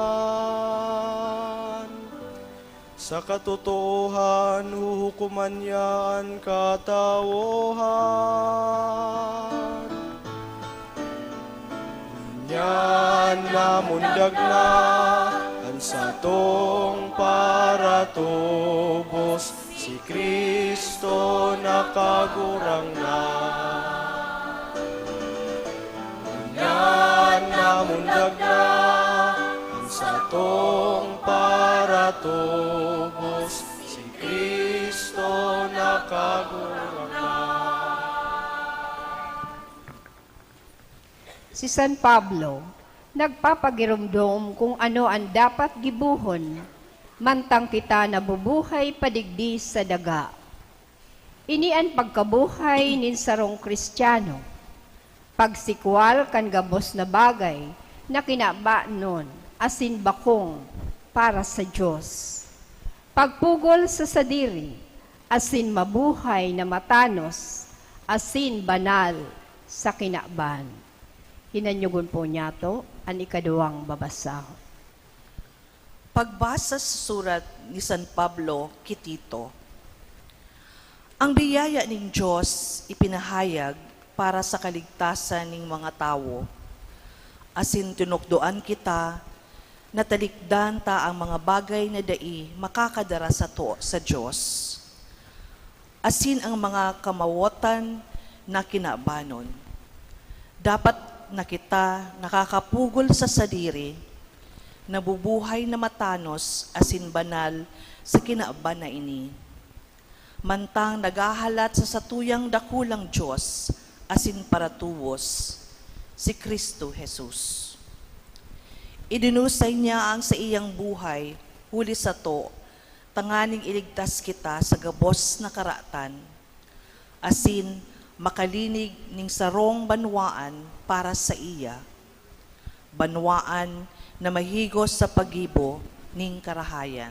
Sa katotoohan, huhukoman niya an katawhan. Ngunyan namundag na an satong paratubos, si Cristo na Kagurangnan. Ngunyan namundag na an satong paratubos, si Cristo na Kagurangnan. Si San Pablo nagpapagiromdom kung ano an dapat gibohon mantang kita nabubuhay padigdi sa daga. Ini an pagkabuhay nin sarong Kristiyano, pagsikwal kan gabos na bagay na kinabanon asin bakong para sa Dios, pagpugol sa sadiri, asin mabuhay na matanos asin banal sa kinaban. Hinanyogon po niyato an ikaduwang babasahon. Pagbasa sa surat ni San Pablo ki Tito. Ang biyaya nin Dios ipinahayag para sa kaligtasan nin mga tawo, asin tinukdoan kita na talikdan ta an mga bagay na dai makakadara sato sa Dios, asin an mga kamawotan na kinabanon. Dapat na kita nakakapugol sa sadiri, nabubuhay na matanos asin banal sa kinaban na ini, mantang naghahalat sa satuyang dakulang Dios asin paratubos, si Cristo Jesus. Idinusay niya an saiyang buhay huli sato, tanganing iligtas kita sa gabos na karatan, asin makalinig nin sarong banwaan para saiya, banwaan na mahigos sa paggibo nin karahayan.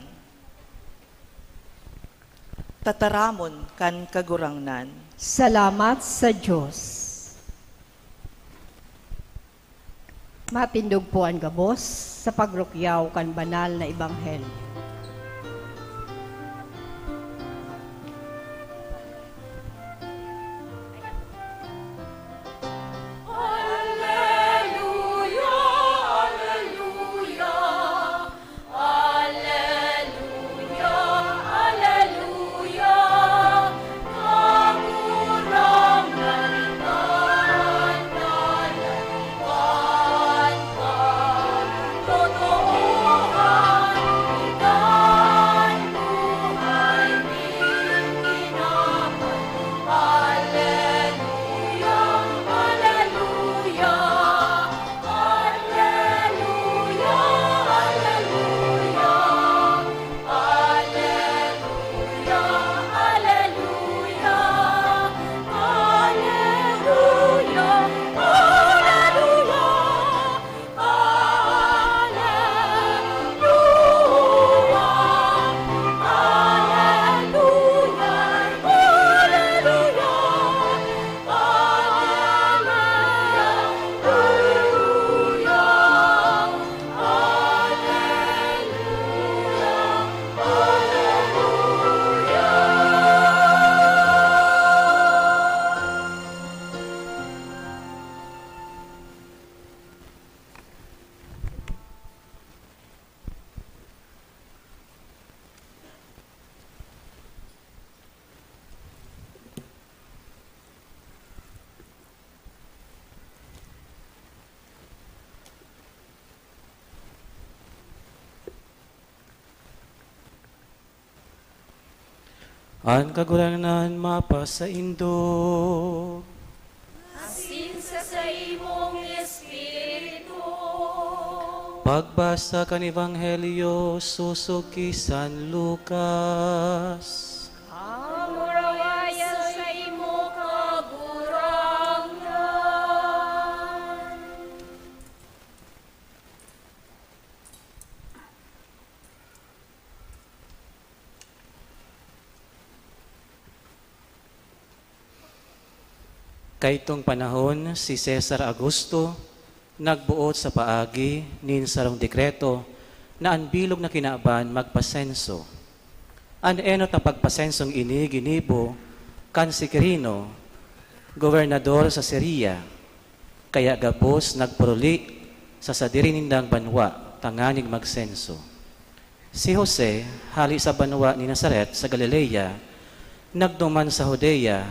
Tataramon kan Kagurangnan. Salamat sa Dios. Matindog po an gabos sa pagrukyaw kan banal na ebanghelyo. Aleluya, aleluya, aleluya, aleluya. Kagurangnan, ikaw an kalangitan, katotoohan, ikaw An Kagurangnan mapasaindo. Asin sa saimong espiritu. Pagbasa kan Ebanghelyo sosog ki San Lucas. Kamurawayan saimo, Kagurangnan. Kaitong panahon, si Cesar Augusto nagboot sa paagi nin sarong dekreto na an bilog na kinaban magpasenso. An enot na pagpasensong ini ginibo kan si Quirino, gobernador sa Siria, kaya gabos nagpuruli sa sadiri nindang banwa tanganing magsenso. Si Jose, hale sa banwa ni Nazaret sa Galilea, nagduman sa Judea,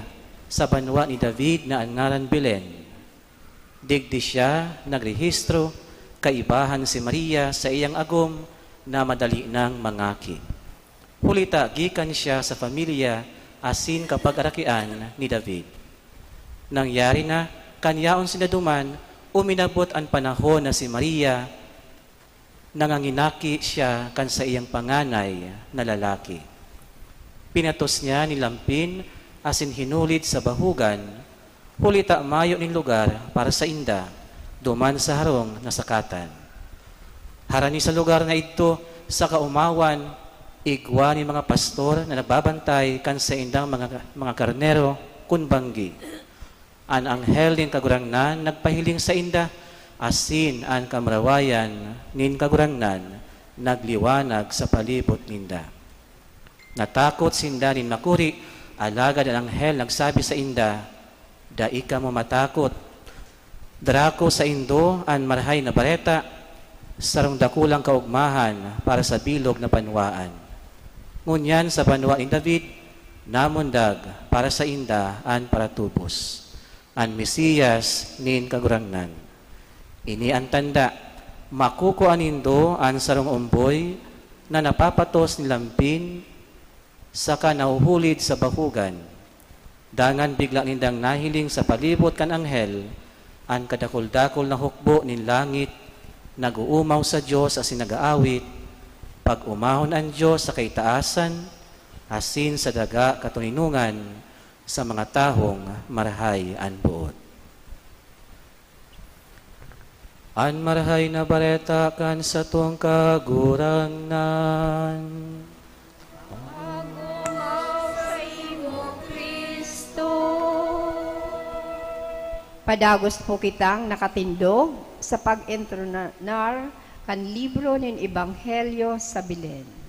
sa banwa ni David na an ngaran Belen. Digdi siya nagrehistro kaiba han si Maria saiyang agom na madali nang mangaki. Huli ta gikan siya sa pamilya asin kapagarakian ni David. Nangyari na, kan yaon sinda duman, uminabot an panahon na si Maria nanganginaki siya kan saiyang panganay na lalaki. Pinatos niya nin lampin asin hinulid sa bahugan, huli ta mayo nin lugar para sainda duman sa harong na sakatan. Harani sa lugar na idto, sa kaomawan, igwa nin mga pastor na nagbabantay kan saindang mga, mga karnero kun banggi. An anghel nin Kagurangnan nagpahiling sainda, asin an kamurawayan nin Kagurangnan nagliwanag sa palibot ninda. Natakot sinda nin makuri, alagad an anghel nagsabi sainda, "Dai kamo matakot. Dara ko saindo an Marahay na Bareta, sarong dakulang kaogmahan para sa bilog na banwaan. Ngunyan sa banwa ni David, namundag para sainda an paratubos, an Mesiyas nin Kagurangnan. Ini an tanda: makukua nindo an sarong omboy na napapatos nin lampin saka nahuhulid sa bahugan." Dangan bigla nindang nahiling sa palibot kan anghel an kadakul-dakul na hukbo nin langit, nag-oomaw sa Dios asin nag-aawit, "Pag-omahon an Dios sa kaitaasan, asin sa daga katoninongan sa mga tawong marahay an boot." An Marahay na Bareta kan satong Kagurangnan. Paghumaw saimo, Cristo. Padagos po kitang nakatindog sa pag-entronar kan libro nin Ebanghelyo sa Belen.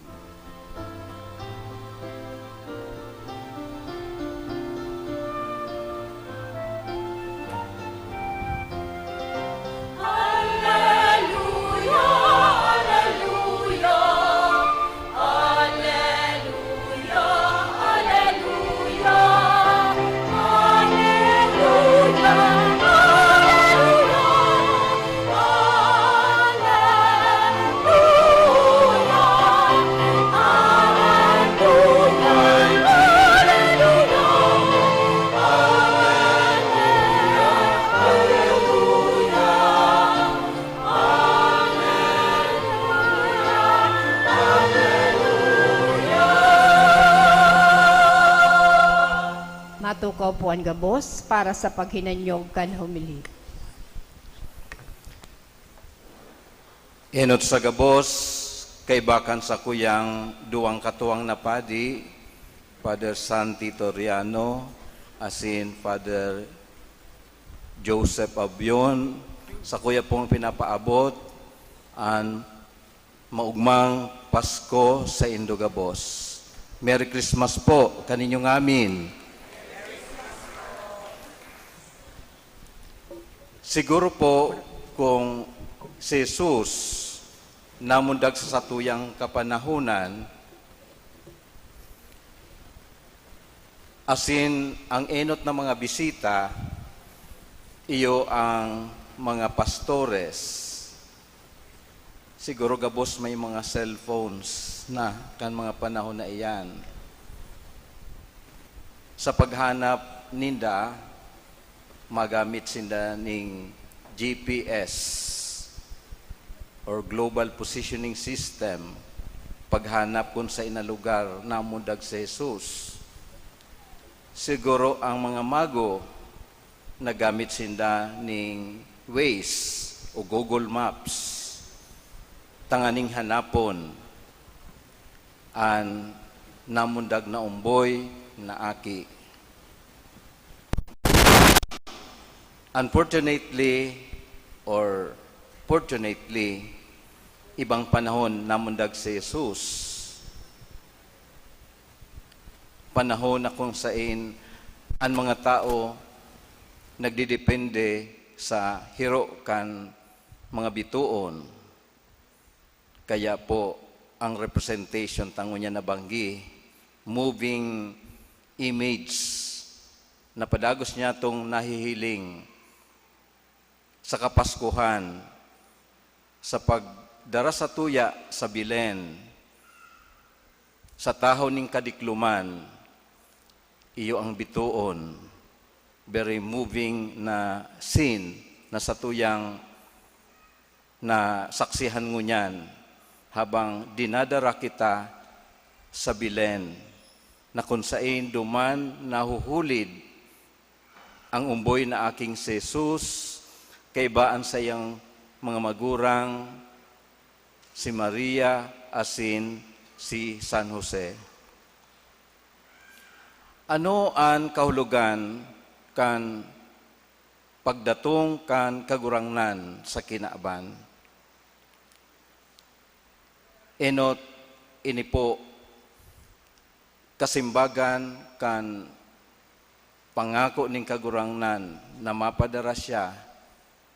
Matukaw po an gabos para sa paghinanyog kan homily. Enot sa gabos, kaiba kan sakuyang duwang katuwang na padi, Father Santi Toriano asin Father Joseph Abion, sakuya pong pinapaabot an maugmang Pasko saindo gabos. Merry Christmas po kaninyo ngamin. Siguro po, kung si Jesus namundag sa satuyang kapanahonan, asin ang enot na mga bisita, iyo ang mga pastores. Siguro gabos may mga cellphones na kan mga panahon na iyan. Sa paghanap ninda, magamit sinda ning G P S or Global Positioning System, paghanap kun saen na lugar namundag si Jesus. Siguro ang mga mago, nagamit sinda ning Waze o Google Maps tanganing hanapon an namundag na omboy na aki. Unfortunately or fortunately, ibang panahon namundag si Jesus. Panahon na kung saen an mga tao nagdedepende sa hiro kan mga bitoon. Kaya po, ang representation ta ngunyan na banggi, moving image, na padagos niyatong nahihiling sa Kapaskuhan, sa pagdara satuya sa Belen, sa tahaw nin kadikloman, iyo ang bitoon, very moving na scene na satuyang nasaksihan ngunyan habang dinadara kita sa Belen, na kun saen duman nahuhulid ang omboy na aking si Jesus kaiba an saiyang mga magurang, si Maria asin si San Jose. Ano an kahulogan kan pagdatong kan Kagurangnan sa kinaban? Enot, ini po kasimbagan kan pangako nin Kagurangnan na mapadara siya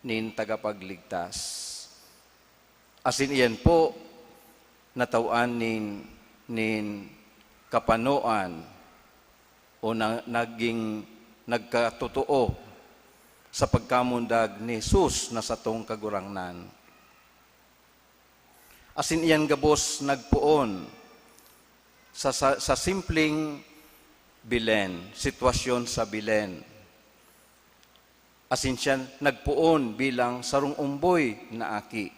nin tagapagligtas. Asin iyan po, nataw-an nin, nin kapanoan o na, naging nagkatotoo sa pagkamundag ni Jesus na satong Kagurangnan. Asin iyan gabos nagpoon sa, sa, sa simpleng Belen, sitwasyon sa Belen. Asin siya nagpoon bilang sarong omboy na aki.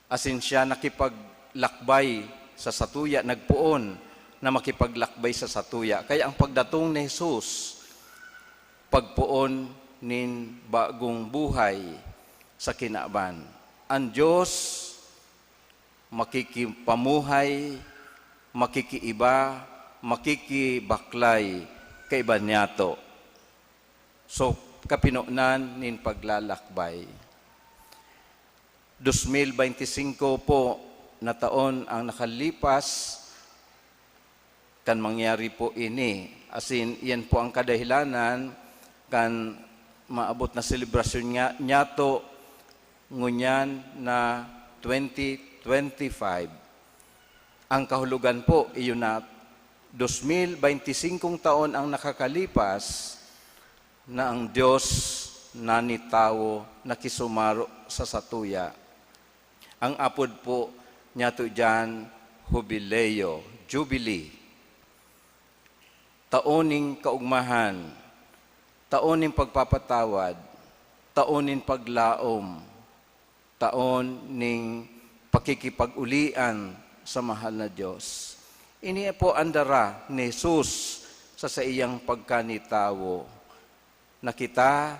Asin siya nakipaglakbay sa satuya, nagpoon na makipaglakbay sa satuya. Kaya ang pagdatong ni Jesus, pagpoon nin bagong buhay sa kinaban. Ang Dios makikipamuhay, makikiiba, makikibaklay kaiba niyato. So, kapinonan nin paglalakbay. Dos mil beinti singko po na taon ang nakalipas kan mangyari po ini. Asin, iyan po ang kadahilanan kan maabot na selebrasyon nga, niyato ngunyan na twenty twenty-five. Ang kahulogan po, iyo na, dos mil beinti singkong taon ang nakakalipas na ang Dios nanitawo, nakisumaro sa satuya. Ang apod po niyato diyan, Hubileo, Jubilee. Taon nin kaogmahan, taon nin pagpapatawad, taon nin paglaom, taon nin pakikipag-ulian sa mahal na Dios. Ini po ang dara ni Jesus sa saiyang pagkanitawo, na kita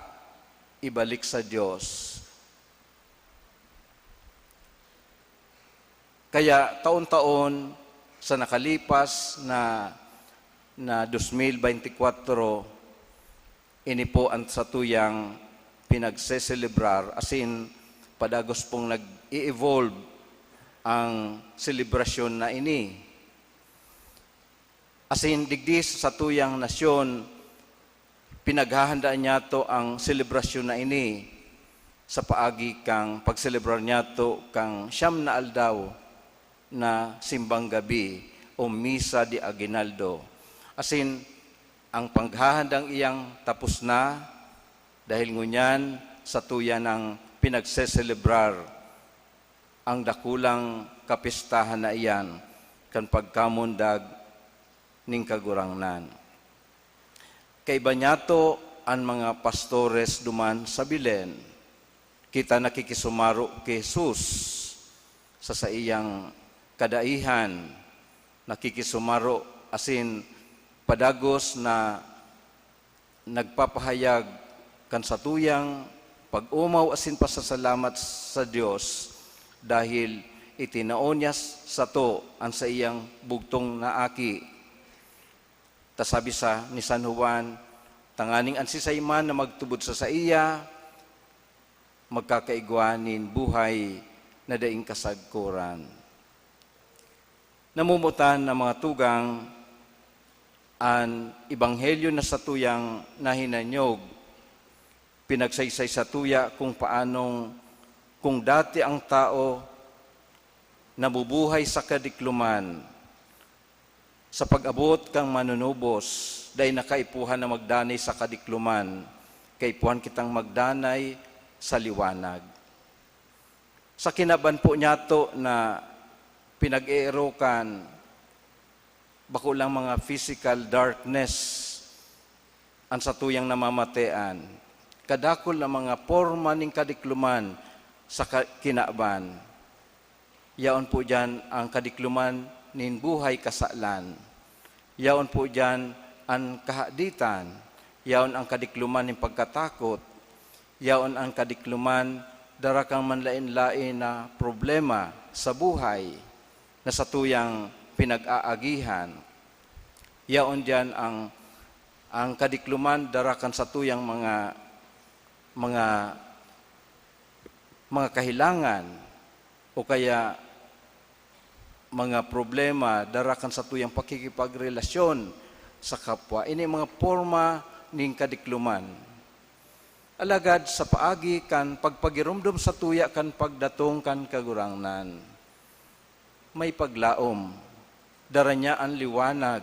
ibalik sa Dios. Kaya taon-taon sa nakalipas na, na dos mil beinti kwatro, ini po ang satuyang pinagseselebrar, asin padagos pong nag-i-evolve ang selebrasyon na ini. Asin digdi sa satuyang nasyon, pinaghahandaan niyato ang selebrasyon na ini sa paagi kan pagselebrar niyato kan siyam na aldaw na simbang gabi o Misa de Aguinaldo. Asin, ang paghahandang iyang tapos na, dahil ngunyan satuya nang pinagseselebrar ang dakulang kapistahan na iyan kan pagkamundag nin Kagurangnan. Kaiba niyato an mga pastores duman sa Belen. Kita nakikisumaro ki Jesus sa saiyang kadaihan, nakikisumaro asin padagos na nagpapahayag kan satuyang pag-omaw asin pasasalamat sa Dios dahil itinao niya sato an saiyang bugtong na Aki. Ta sabi sa ni San Juan, "Tanganing an sisay man na magtubod sa saiya, magkakaigwa nin buhay na daing kasagkoran." Namumutan na mga tugang, an ebanghelyo na satuyang nahinanyog, pinagsaysay satuya kung paanong, kung dati ang tao nabubuhay sa kadikloman, sa pag-abot kan Manunubos, dai na kaipuhan na magdanay sa kadikloman, kaipuhan kitang magdanay sa liwanag. Sa kinaban po niyato na pinag-eerokan, bako lang mga physical darkness an satuyang namamatean. Kadakul na mga porma nin kadikloman sa ka-, kinaban. Yaon po diyan ang kadikloman nin buhay kasalan. Yaon po diyan an kahaditan. Yaon ang kadikloman nin pagkatakot. Yaon ang kadikloman, dara kan manlaen-laen na problema sa buhay na satuyang pinag-aagihan. Yaon diyan ang, ang kadikloman, dara kan satuyang mga, mga, mga kahilangan o kaya mga problema, dara kan satuyang pakikipagrelasyon sa kapwa. Ini mga porma nin kadikloman. Alagad sa paagi kan pagpagiromdom satuya kan pagdatong kan Kagurangnan, may paglaom. Dara niya an liwanag,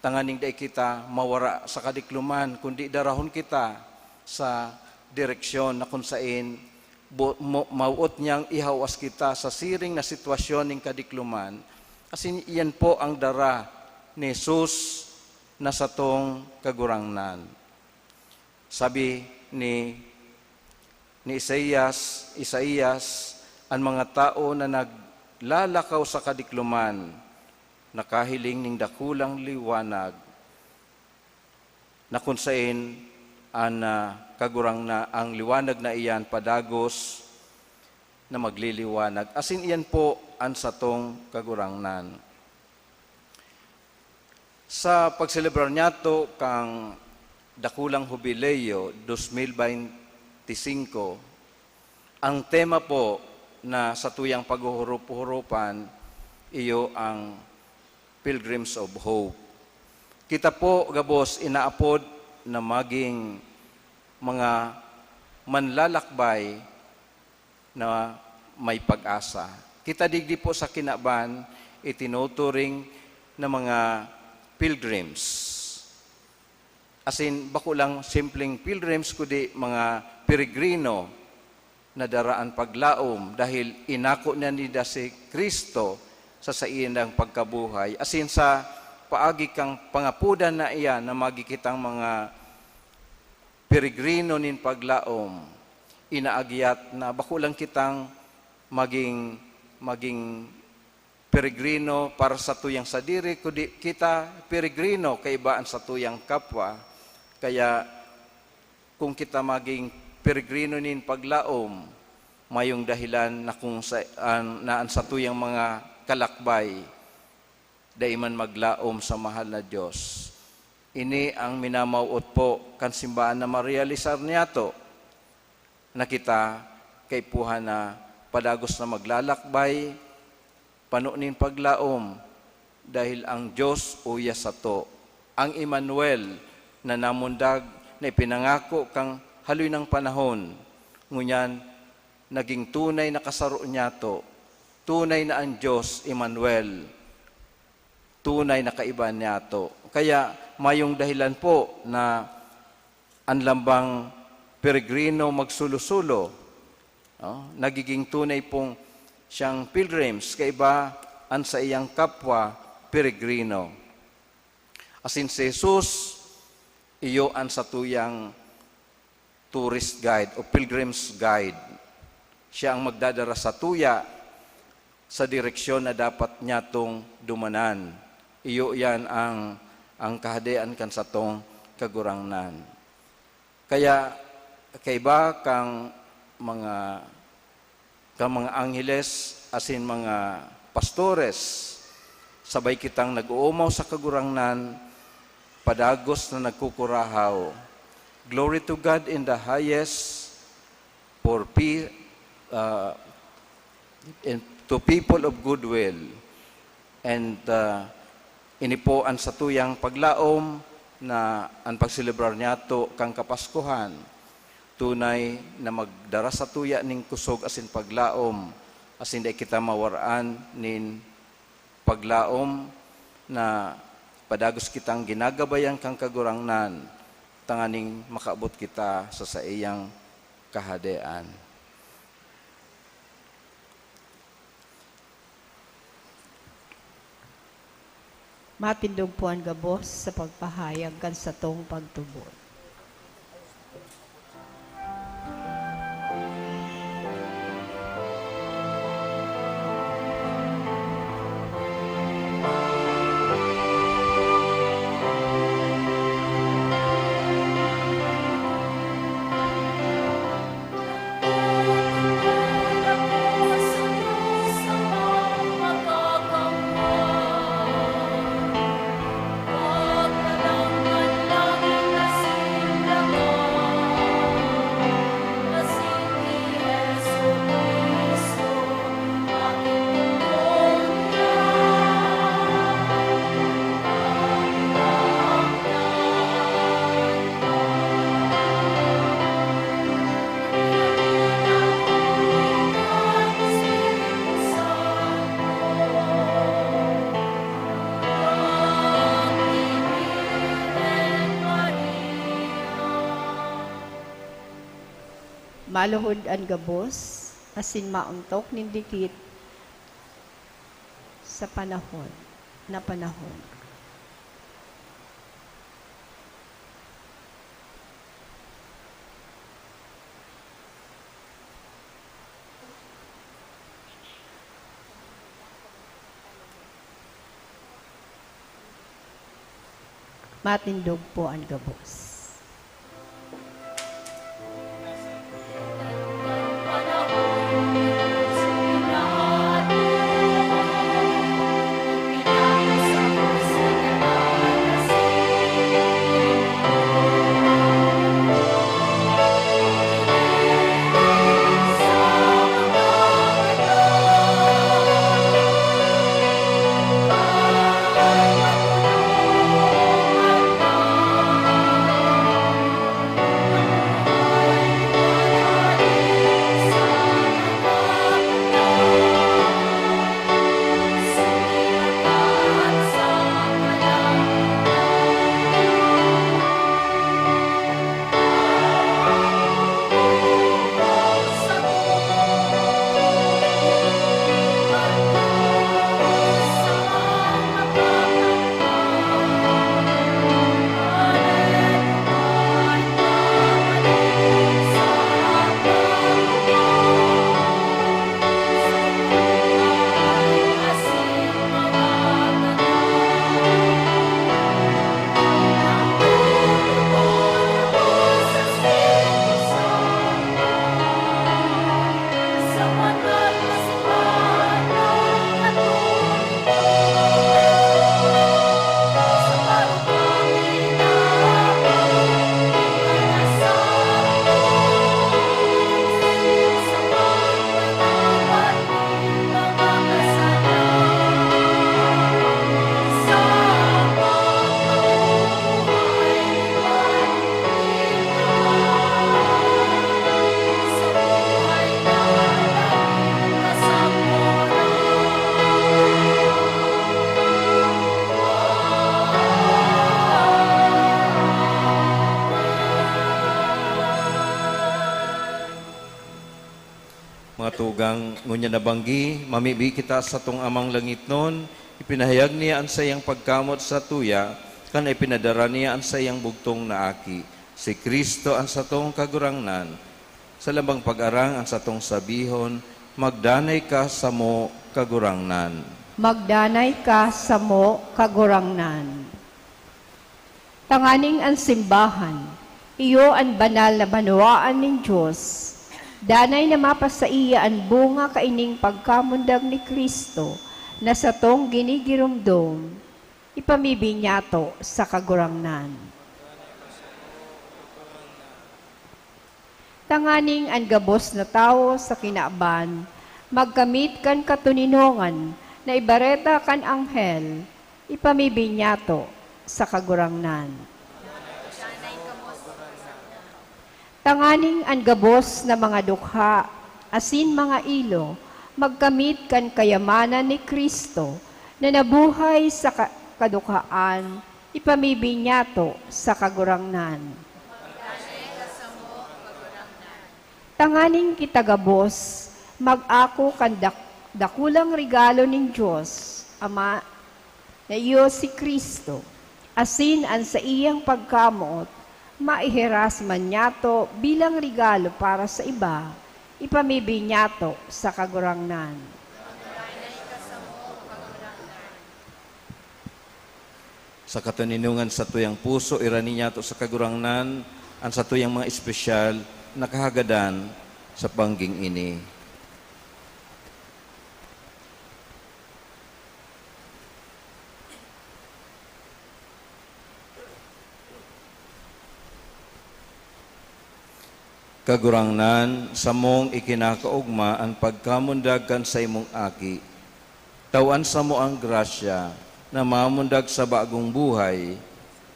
tanganing dai kita mawara sa kadikloman, kundi darahon kita sa direksyon na kun saen bo-, mo-, mawot niyang ihawas kita sa siring na sitwasyon nin kadikloman. Asin iyan po ang dara ni Jesus na satong Kagurangnan. Sabi ni, ni Isaias, Isaias, "An mga tao na naglalakaw sa kadikloman nakahiling nin dakulang liwanag, na kun saen an, ah, Kagurangnan, ang liwanag na iyan padagos na magliliwanag." Asin iyan po an satong Kagurangnan. Sa pagselebrar niyato kan dakulang Hubileo dos mil baynte singko, ang tema po na satuyang paghuhurup-hurupan iyo ang Pilgrims of Hope. Kita po gabos inaapod na maging mga manlalakbay na may pag-asa. Kita digdi po sa kinaban, itinuturing na mga pilgrims. Asin, bako lang simpleng pilgrims, kundi mga peregrino na dara an paglaom, dahil inako niya ninda si Cristo sa saiyang pagkabuhay. Asin, sa paagi kan pangapodan na iyan na magi kitang mga peregrino nin paglaom, inaagiat na bako lang kitang maging, maging peregrino para satuyang sadiri, kundi kita peregrino kaiba an satuyang kapwa. Kaya, kung kita maging peregrino nin paglaom, mayong dahilan na kung sa, an, na an satuyang mga kalakbay dai man maglaom sa mahal na Dios. Ini ang minamawot po kan simbahan na marealisar niyato, na kita kaipuhan na padagos na maglalakbay, pano nin paglaom, dahil ang Dios uya sato, ang Emmanuel na namundag na ipinangako kan haloy na panahon, ngunyan naging tunay na kasaro niyato. Tunay na an Dios, Emmanuel, tunay na kaiba niyato. Kaya mayong dahilan po na an lambang peregrino magsulo-sulo, no? Nagiging tunay pong siyang pilgrims, kaiba an saiyang kapwa peregrino. Asin si Jesus, Iyo an satuyang tourist guide o pilgrim's guide. Siya ang magdadara satuya sa direksyon na dapat niyatong dumanan. Iyo iyan ang, ang Kahadean kan satong Kagurangnan. Kaya, kaiba kang mga, kang mga angheles asin mga pastores, sabay kitang nag-oomaw sa Kagurangnan, padagos na nagkukurahaw. Glory to God in the highest, for pe-, ah, and to people of good will. And, ah, ini po an satuyang paglaom na an pagselebrar niyato kan Kapaskuhan, tunay na magdara satuya nin kusog asin paglaom, asin dai kita mawaraan nin paglaom na padagos kitang ginagabayan kan Kagurangnan tanganing makaabot kita sa saiyang Kahadean. Matindog po an gabos sa pagpahayag kan satong pagtubod. Maluhod an gabos, asin maontok nin dikit sa panahon na panahon. Matindog po an gabos. Mga tugang, ngunyan na banggi, mamibi kita satong Amang Langitnon, ipinahayag niya an saiyang pagkamoot satuya, Kan ipinadara niya an saiyang bugtong na Aki, si Cristo an satong Kagurangnan, sa lambang pag-arang an satong sabihon, "Magdanay ka samo, Kagurangnan." Magdanay ka samo, Kagurangnan. Tanganing an simbahan, iyo an banal na banwaan nin Dios, danay na mapasaiya an bunga kaining pagkamundag ni Cristo na satong ginigiromdom, ipamibinyato sa Kagurangnan. Tanganing an gabos na tawo sa kinaban magkamit kan katoninongan na ibareta kan anghel, ipamibinyato sa Kagurangnan. Tanganing an gabos na mga dukha asin mga ilo magkamit kan kayamanan ni Cristo na nabuhay sa ka-, kadukhaan, ipamibinyato sa Kagurangnan. Tanganing kita gabos mag-ako kan dak-, dakulang regalo nin Dios Ama, na iyo si Cristo, asin an saiyang pagkamoot, maihiras man niyato bilang regalo para sa iba, ipamibinyato sa Kagurangnan. Sa katoninongan satuyang puso, irani niyato sa Kagurangnan an satuyang mga espesyal na kahagadan sa pangging ini. Kagurangnan, samong ikinakaogma an pagkamundag kan saimong Aki. Tawan samo an grasya na mamundag sa bagong buhay,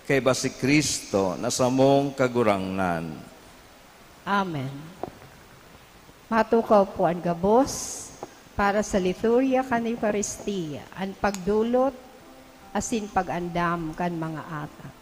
kaiba si Cristo na samong Kagurangnan. Amen. Matukaw po an gabos para sa liturya kan Eukaristia, an pagdulot asin pag-andam kan mga atak.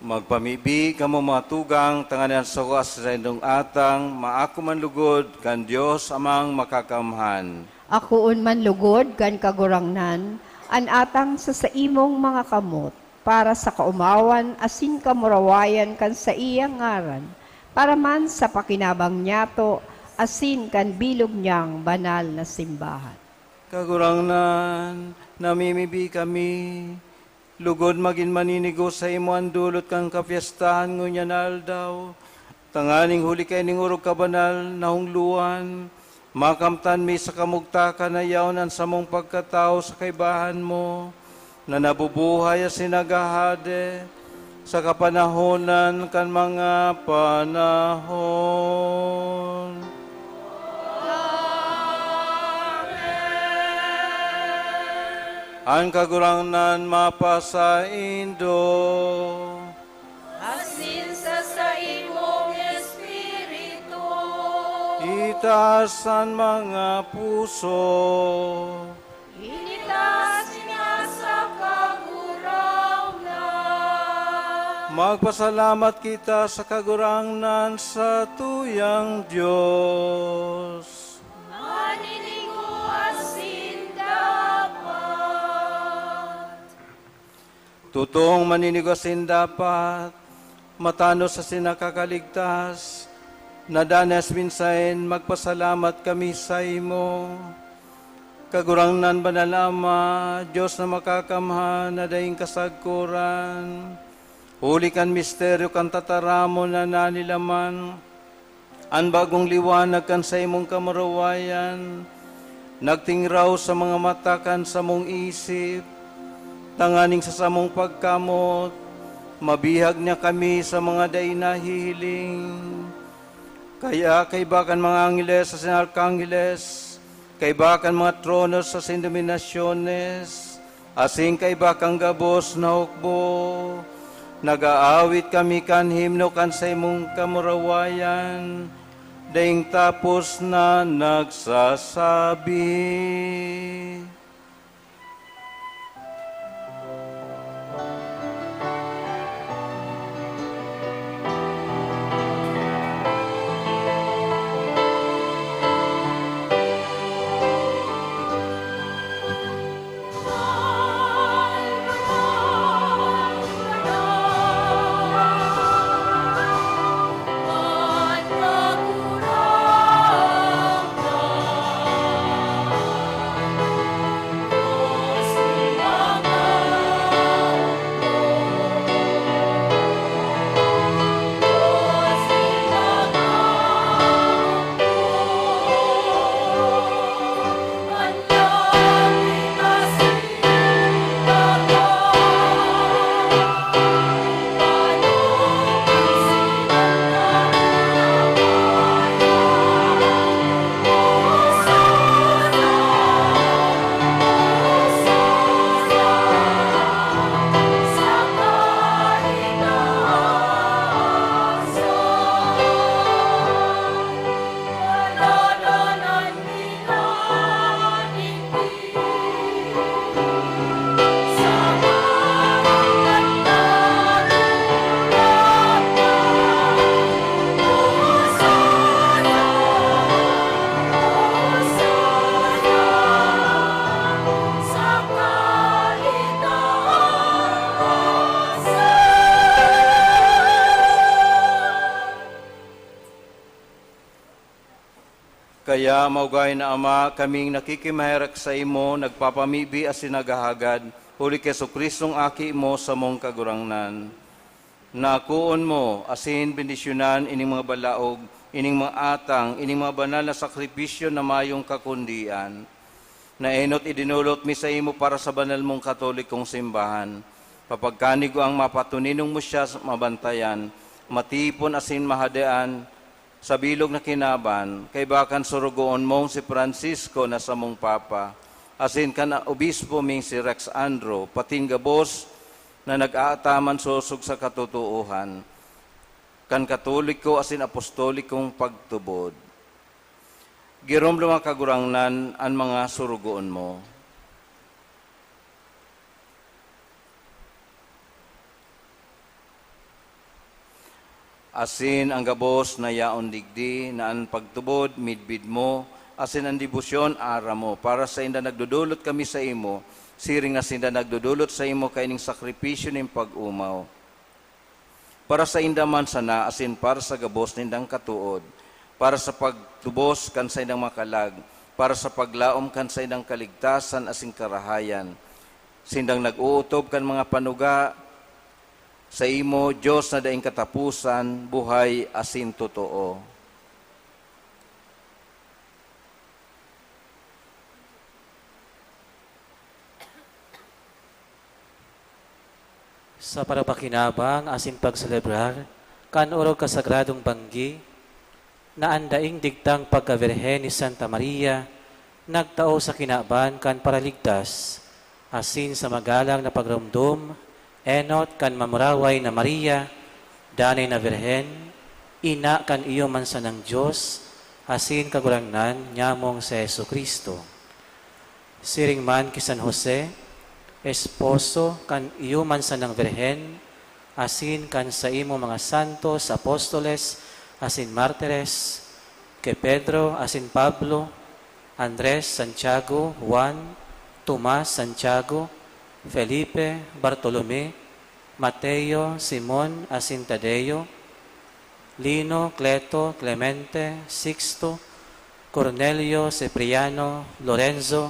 Magpamibi kamo, mga tugang, tanganing an sako asin saindong atang maako man lugod kan Dios Amang Makakamhan. Akoon man lugod kan Kagurangnan an atang sa saimong mga kamot, para sa kaomawan asin kamurawayan kan saiyang ngaran, para man sa pakinabang niyato asin kan bilog niyang banal na simbahan. Kagurangnan, namimibi kami, lugod magin maninigo saimo an dolot kan kapyestahan ngunyan na aldaw, tanganing huli kaining orog kabanal na hungloan, makamtan mi sa kamugtakan na yaon an samong pagkatawo sa kaibahan mo, na nabubuhay asin naghahade sa kapanahonan kan mga panahon. An Kagurangnan mapasaindo. Asin sa saimong espiritu. Itaas an mga puso. Initaas niya sa Kagurangnan. Magpasalamat kita sa Kagurangnan sa tuyang Dios. Maninigo asin dapat. Totong maninigo asin dapat, matanos asin nakakaligtas, na danay asin minsan magpasalamat kami saimo. Kagurangnan, Banal Ama, Dios na makakamhan na daing kasagkoran, huli kan misteryo kan tataramon na nanilaman, an bagong liwanag kan saimong kamurawayan, nagtingraw sa mga mata kan samong isip, tanganing sa samong pagkamot, mabihag niya kami sa mga dai nahihiling. Kaya kaiba kan mga angheles asin arkangheles, kaiba kan mga tronos asin dominasyones, asin kaiba kan gabos na hukbo, nag-aawit kami kan himno kan saimong kamurawayan, daing tapos na nagsasabi. Kaya, maugay na Ama, kaming nakikimaherak saimo, nagpapamibi asin naghahagad, huli ki Jesu-Cristong Aki mo, samong Kagurangnan. Na akoon mo asin bendisyonan ining mga balaog, ining mga atang, ining mga banal na sakripisyo na mayong kakundian. Na enot idinolot mi saimo para sa banal mong Katolikong Simbahan. Papagkanigwang mapatoninong mo siya mabantayan, matipon asin mahadean, sa bilog na kinaban, kaiba kan sorogoon mong si Francisco na samong Papa, asin kan obispo ming si Rex Andro, pating gabos na nag-aataman sosog sa katotoohan, kan katoliko asin apostolikong pagtubod. Giromdoma, Kagurangnan, an mga sorogoon mo. Asin an gabos na yaon digdi, na an pagtubod midbid mo, asin an debosyon aram mo. Para sainda nagdodolot kami saimo, siring na sinda nagdodolot saimo kaining sakripisyo nin pag-omaw. Para sainda man sana asin para sa gabos nindang katood, para sa pagtubos kan saindang mga kalag, para sa paglaom kan saindang kaligtasan asin karahayan. Sindang nag-ootob kan mga panuga saimo, Dios na daing kataposan, buhay asin totoo. Sa parapakinabang asin pagselebrar kan orog kasagradong banggi na an daing digtang pagkabirhen ni Santa Maria nagtao sa kinaban kan Paraligtas, asin sa magalang na pagromdom enot kan mamuraway na Maria, danay na Birhen, ina kan iyo man sanang Dios, asin Kagurangnan nyamong si Jesu-Cristo. Siring man ki San Jose, esposo kan iyo man sanang Birhen, asin kan saimo mga santos, apostoles, asin martires, ki Pedro asin Pablo, Andres, Santiago, Juan, Tomas, Santiago, Felipe, Bartolome, Mateo, Simon asin Tadeo, Lino, Cleto, Clemente, Sixto, Cornelio, Cipriano, Lorenzo,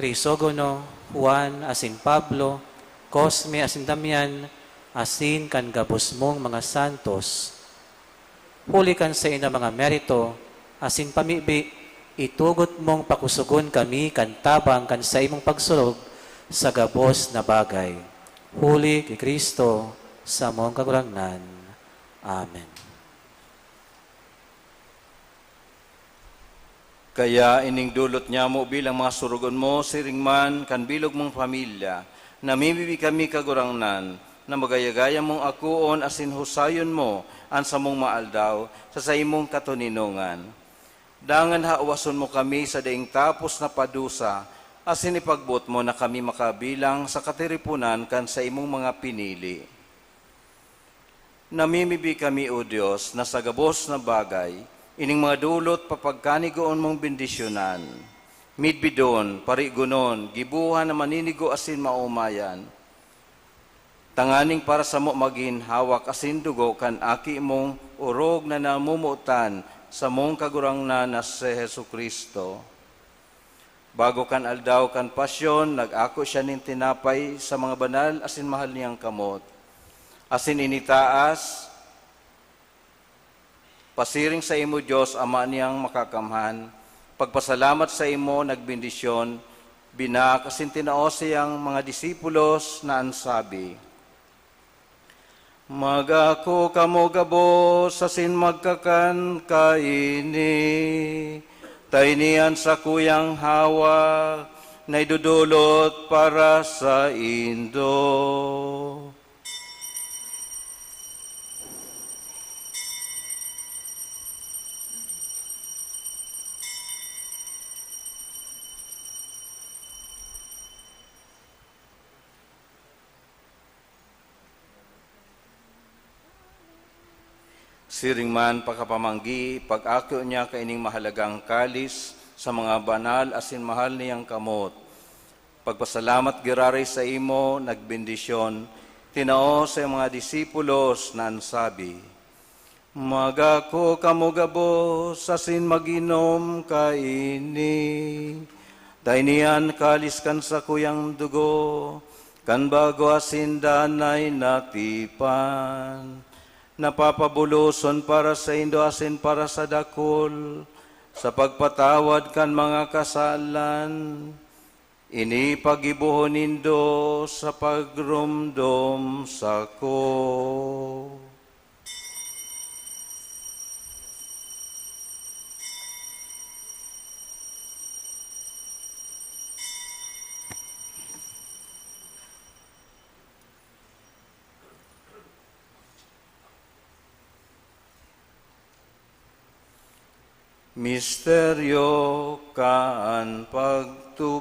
Crisogono, Juan asin Pablo, Cosme asin Damian, asin kan gabos mong mga santos. Huli kan saindang mga merito asin pamibi, itugot mong pakosogon kami kan tabang kan saimong pagsurog sa gabos na bagay. Huli ki Cristo, samong Kagurangnan. Amen. Kaya ining dolot nyamo bilang mga sorogon mo, siring man kan bilog mong pamilya, namimibi kami, Kagurangnan, na magaya-gaya mong akoon asin husayon mo an samong mga aldaw sa saimong katoninongan. Dangan hawason mo kami sa daing tapos na padusa, asin ipagboot mo na kami makabilang sa katiriponan kan saimong mga pinili. Namimibi kami, O Dios, na sa gabos na bagay, ining mga dolot papagkanigoon mong bendisyonan, midbidon, parigonon, gibohan na maninigo asin maomayan, tanganing para samo magin hawak asin dugo kan Aki mong orog na namomotan, samong Kagurangnan na si Jesu-Cristo. Bago kan aldaw kan Pasyon, nag-ako siya nin tinapay sa mga banal asin mahal niyang kamot, asin initaas, pasiring saimo, Dios, Ama niyang Makakamhan, pagpasalamat saimo, nagbendisyon, binaak asin tinao saiyang mga disipulos na an sabi, "Mag-ako kamo gabos asin magkakan kaini. Ta ini an sakuyang hawak na idodolot para saindo." Siring man pakapamanggi, pag-ako niya kaining mahalagang kalis sa mga banal asin mahal niyang kamot. Pagpasalamat giraray saimo, nagbendisyon, tinao sa mga disipulos na an sabi, "Mag-ako kamo gabos asin mag-inom kaini. Ta ini an kalis kan sakuyang dugo, kan bago asin danay na tipan, na papabuloson para saindo asin para sa dakul, sa pagpatawad kan mga kasalan. Ini paggibohon nindo sa pagromdom sako." Misteryo kan pagtubod.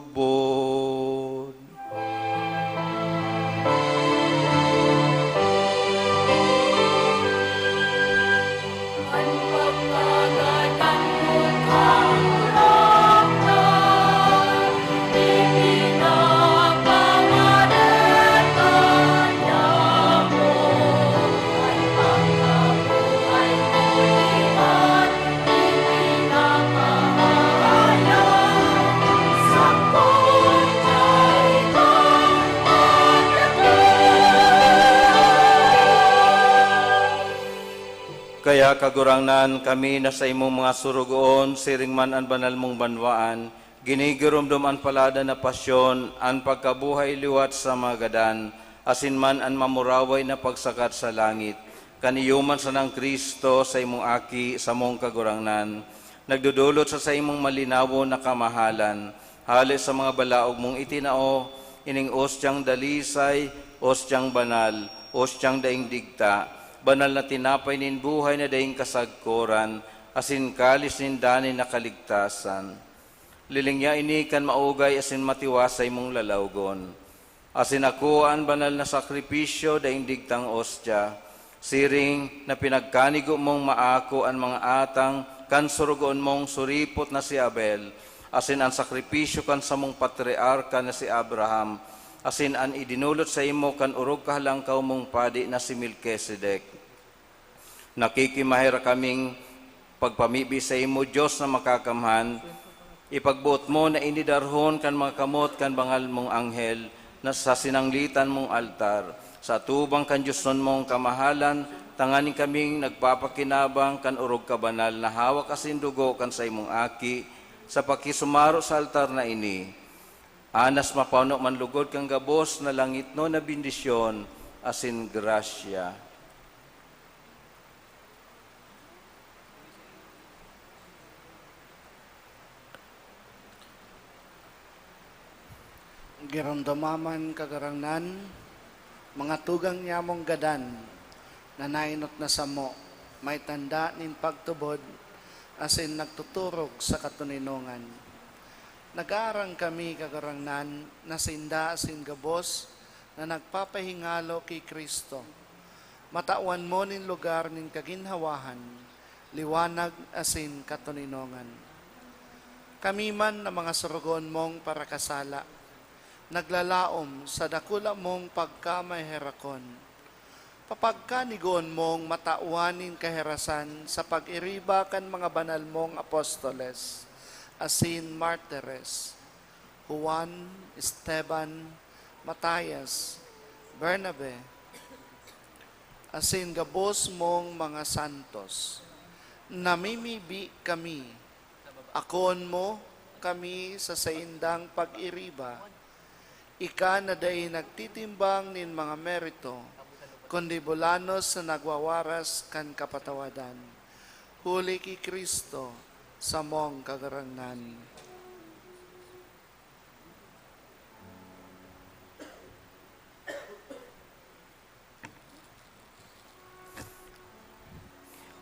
Kagurangnan, kami na saimong mga sorogoon, siring man an banal mong banwaan, ginigiromdom an palada na pasyon, an pagkabuhay liwat sa mga gadan, asin man an mamuraway na pagsakat sa langit. Kan iyo man sanang Cristo, saimong Aki, samong Kagurangnan, nagdodolot sa saimong malinawon na kamahalan, hale sa mga balaog mong itinao, ining ostyang dalisay, ostyang banal, ostyang daing digta, banal na tinapay nin buhay na daing kasagkoran, asin kalis nin danay na kaligtasan. Lilingya ini kan maugay asin matiwasay mong lalawgon. Asin ako an banal na sakripisyo, daing digtang ostya, siring na pinagkanigo mong maako an mga atang kan sorogoon mong suripot na si Abel, asin an sakripisyo kan samong patriarka na si Abraham, asin an idinolot saimo kan orog kahalangkaw mong padi na si Melkisedek. Nakikimaherak kaming pagpamibi saimo, Dios na Makakamhan, ipagboot mo na ini darhon kan mga kamot kan banal mong anghel na sa sinanglitan mong altar, sa atubang kan diosnon mong kamahalan, tanganing kaming nagpapakinabang kan orog kabanal na hawak asin dugo kan saimong Aki, sa pakisumaro sa altar na ini, anas mapano man lugod kan gabos na langitnon na bendisyon asin grasya. Giromdoma man, Kagurangnan, mga tugang nyamong gadan na naenot na samo, may tanda nin pagtubod asin nagtuturog sa katoninongan. Nag-aarang kami, Kagurangnan, na sinda asin gabos na nagpapahingalo ki Cristo, matawan mo nin lugar nin kaginhawahan, liwanag asin katoninongan. Kami man na mga sorogoon mong parakasala, naglalaom sa dakula mong pagkamaherakon, papagkanigoon mong matawan nin kaherasan sa pag-iriba kan mga banal mong apostoles asin martires, Juan, Esteban, Matias, Bernabe, asin gabos mong mga santos. Namimibi kami, akoon mo kami sa saindang pag-iriba, ika na dai nagtitimbang nin mga merito, kundi bulanos na nagwawaras kan kapatawadan. Huli ki Cristo, samong Kagurangnan.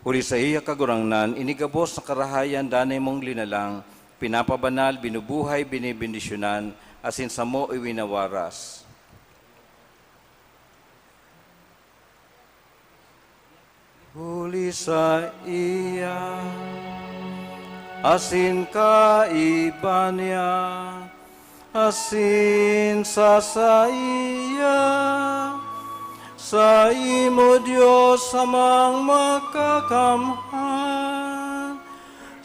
Huli saiya, Kagurangnan, ini gabos na karahayan danay mong linalang, pinapabanal, binubuhay, binebendisyonan, asin samo iwinawaras. Huli saiya, asin kaiba niya, asin sa saiya, saimo, Dios Amang Makakamhan,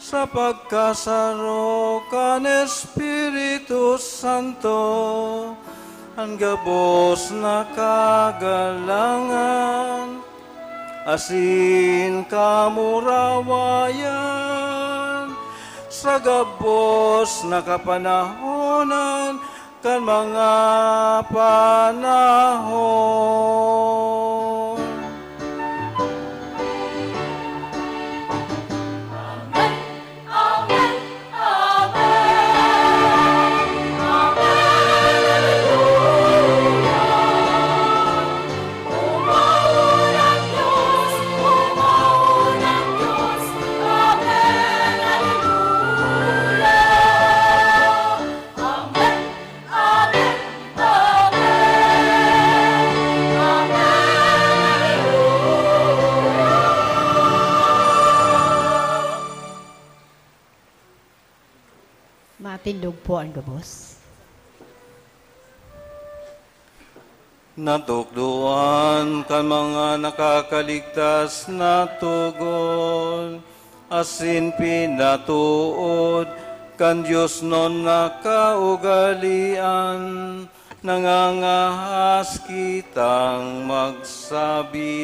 sa pagkasaro kan Espiritu Santo, an gabos na kagalangan asin kamurawayan sa gabos na kapanahonan kan mga panahon. Amen. Amen. Amen. Hallelujah. Matindog po ang gabos. Natukdoan kan mga nakakaligtas na togon, asin pinatuod kan diosnon na kaugalean, nangangahas kitang magsabi.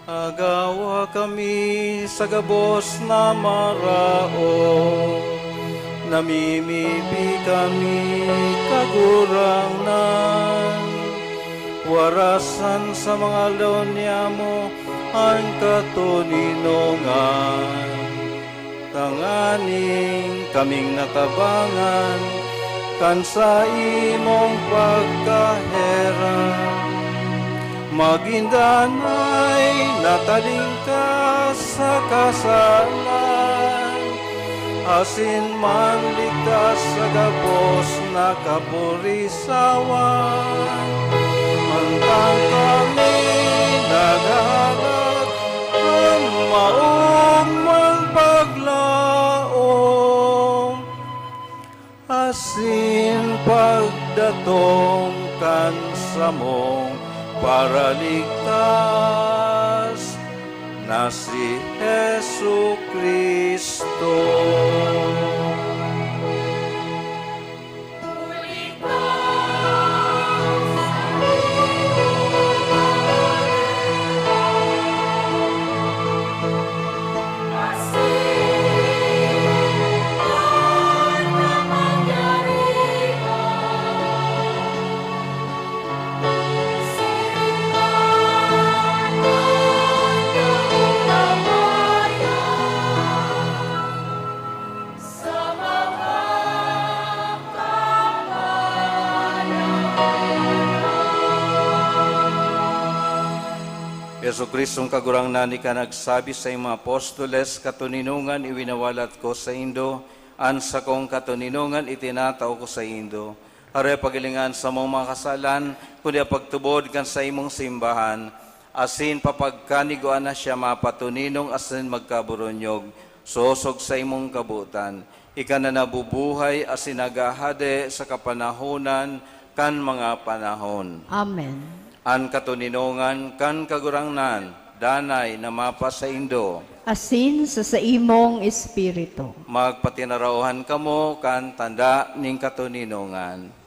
Agawa kami sa gabos na maraot, namimibi kami, Kagurangnan. Warasan sa mga aldaw niyamo an katoninongan, tanganing kaming natabangan kan saimong pagkaherak, magin danay na talingkas sa kasalan, asin manligtas sa gabos na kapurisawan. Mantang kami naghahalat kan maogmang paglaom asin pagdatong kan samong Paraligtas na si Jesu-Cristo. Jesu-Cristong Kagurangnan, ika nagsabi sa imong apostoles, "Katoninongan iwinawalat ko saindo, an sakong katoninongan itinatao ko saindo." Hare paghilingan sa mga kasalan, kundi pagtubod kan saimong simbahan, asin papagkanigwaan na siya mapatoninong asin magkaboronyog, sosog sa imong kabotan. Ika na nabubuhay asin naghahade sa kapanahonan kan mga panahon. Amen. An katoninongan kan Kagurangnan, danay na mapasaindo. Asin sa saimong espiritu. Magpatinaraohan kamo kan tanda nin katoninongan.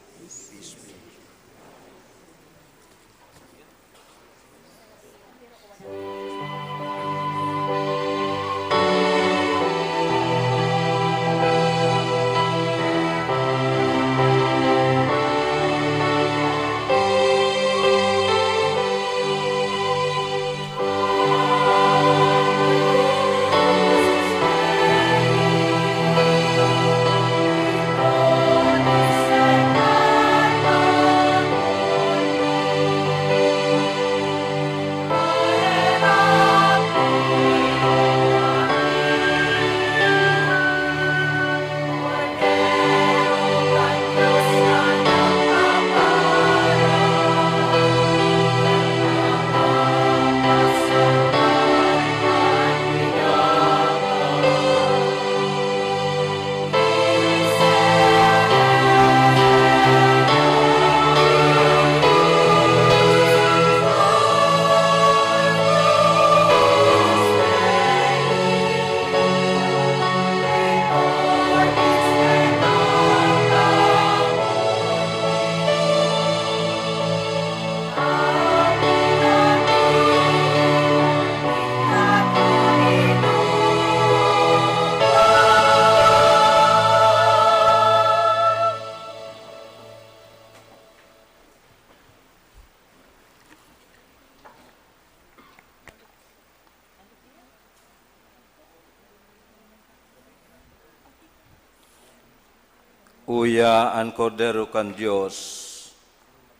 Uya an Kordero kan Dios.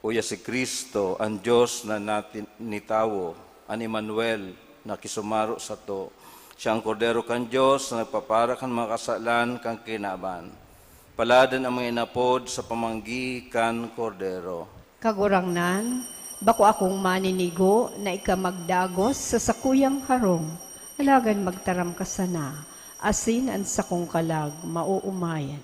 Uya si Cristo, an Dios na natin-, nitawo, an Emmanuel, na kisumaro sato. Siya an Kordero kan Dios na nagpapara kan mga kasalan kan kinaban. Paladan an mga inapod sa pamanggi kan Kordero. Kagurangnan, bako akong maninigo na ika magdagos sa sakuyang harong, alagad magtaram ka sana, asin an sakong kalag maoomayan.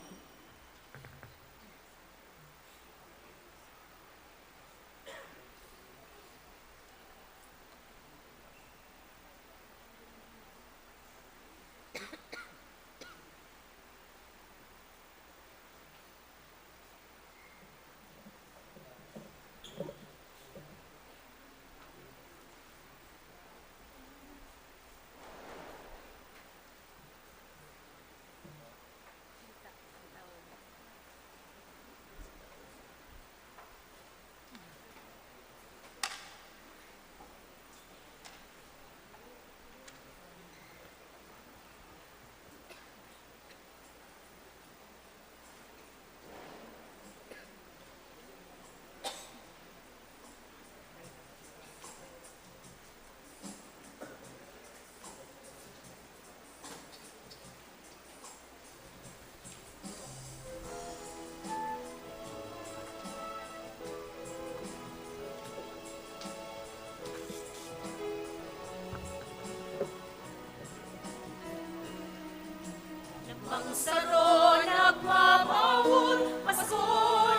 Saro nagmamawot, Pasko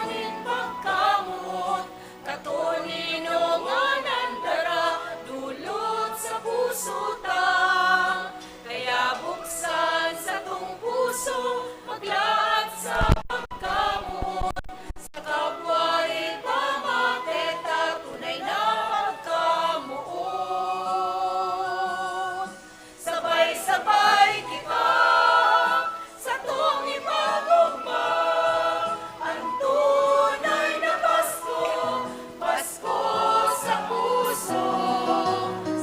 nin pagkamoot, katoninongan an dara, dulot sa puso ta. Kaya buksan satong puso, maglaad sa pagkamoot, sa kapwa ipamate ta tunay na pagkamoot. Sabay-sabay kita satong ipag-ogma an tunay na Pasko, Pasko sa puso.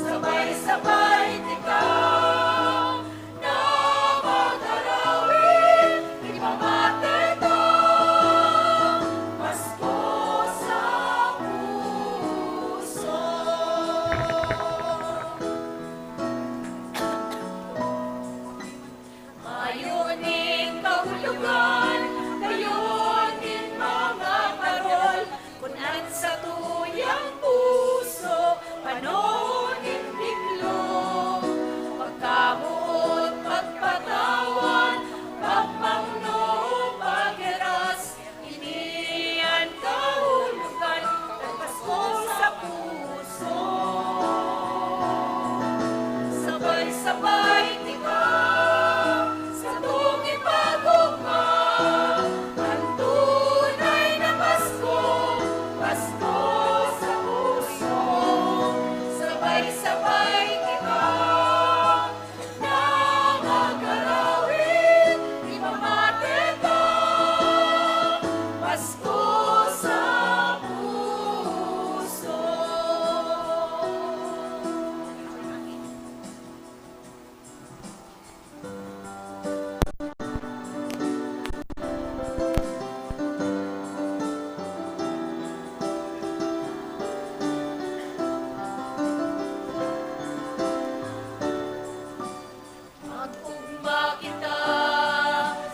Sabay-sabay kita na mag-arawit, ipamate ta, Pasko sa puso. Mayo nin kahulogan, kayo nin mga parol, kun an satuyang puso, pano nin biglo. Pagkamoot, pagpatawad, pagmangno, paghiras, ini an kahulogan kan Pasko sa puso. Sabay-sabay kita satong ipag-ogma an tunay na Pasko, Pasko sa puso. Sabay-sabay kita na mag-arawit, ipamate ta, Pasko sa puso. Mag-ugma kita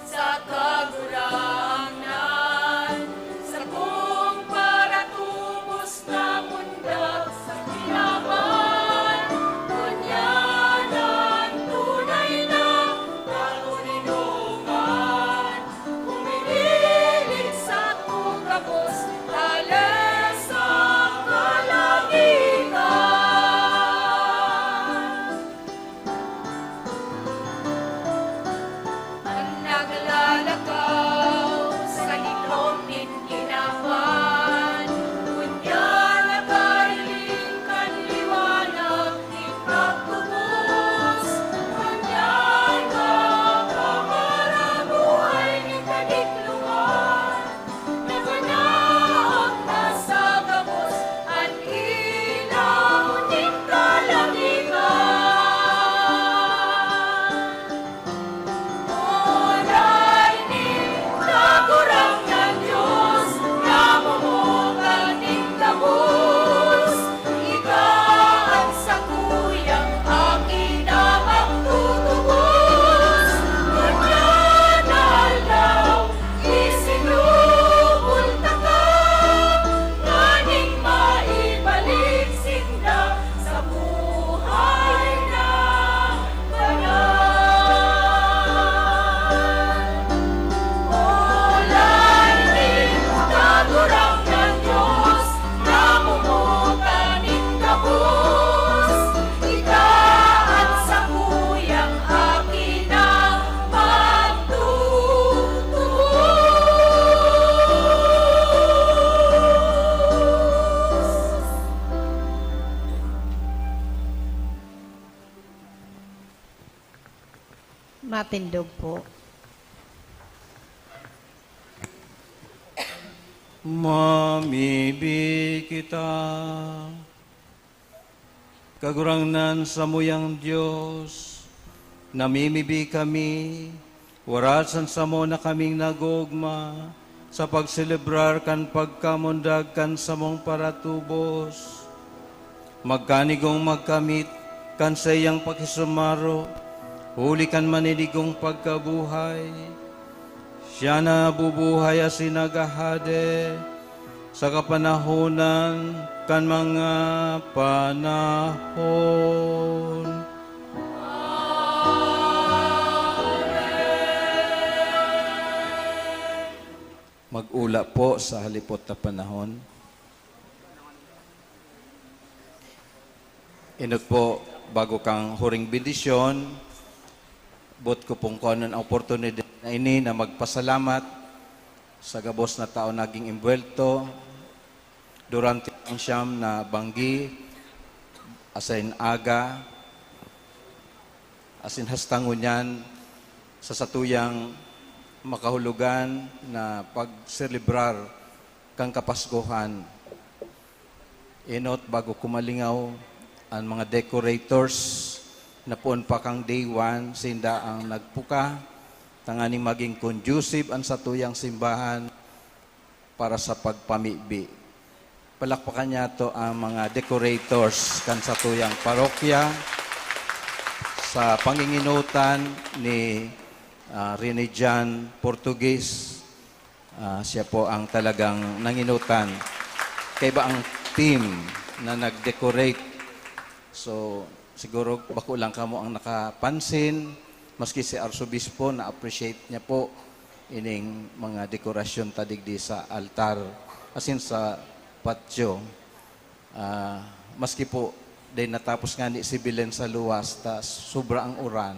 sa Kagurangnan, satong paratubos na mundag sa kinaban. Ngunyan an tunay na kahuninongan, huminiling satong gabos hale sa kalangitan. An naglalakaw sa liklom nin kinaban, ngunyan nakariling kan liwanag nin pagtubos. Ngunyan nakaparabuhay nin kadiklongan, nakanaog na sa gabos an ilaw nin kalangitan. Oray nin Kagurangnan Dios, namumutan nin gabos. Ika an sakuyang Aki na magtutubos. Ngunyan na aldaw, isinubol taka, nganing maibalik sinda sa buhay na banal. Olay nin Kagurangnan Dios, namumutan nin gabos. Ika an sakuyang Aki na magtutubos. Matindog po. Mamibi kita. Kagurangnan, samuyang Dios, namimibi kami, warasan samo na kaming nag-oogma sa pagselebrar kan pagkamundag kan samong paratubos. Magkanigong magkamit kan saiyang pakisumaro, huli kan maninigong pagkabuhay. Siya nabubuhay asin naghahade sa kapanahonan kan mga panahon. Ula po sa halipot na panahon. Inot po, bago kang huring bendisyon, bot ko pong kuhanon ang oportunidad na ini na magpasalamat sa gabos na tao naging imbwelto durante ang siyam na banggi, asin aga, asin hasta ngunyan sa satuyang makahulogan na pagselebrar kan Kapaskuhan. Inot, bago ko malingaw, an mga decorators na poon pa kan day one, sinda an nagpuka, tanganing magin conducive an satuyang simbahan para sa pagpamibi. Palakpakan niyato ang mga decorators kan satuyang parokya sa pangingenotan ni, ah, Rene Jan Portuguese. Ah, siya po ang talagang nangenotan. Kaiba ang team na nag-decorate. So, siguro bako lang kamo ang nakapansin, maski si Arsobispo, na-appreciate niya po ining mga dekorasyon ta digdi sa altar, asin sa patio. Ah, maski po, dahil natapos nga ni si Belen sa luwas, ta sobra ang uran.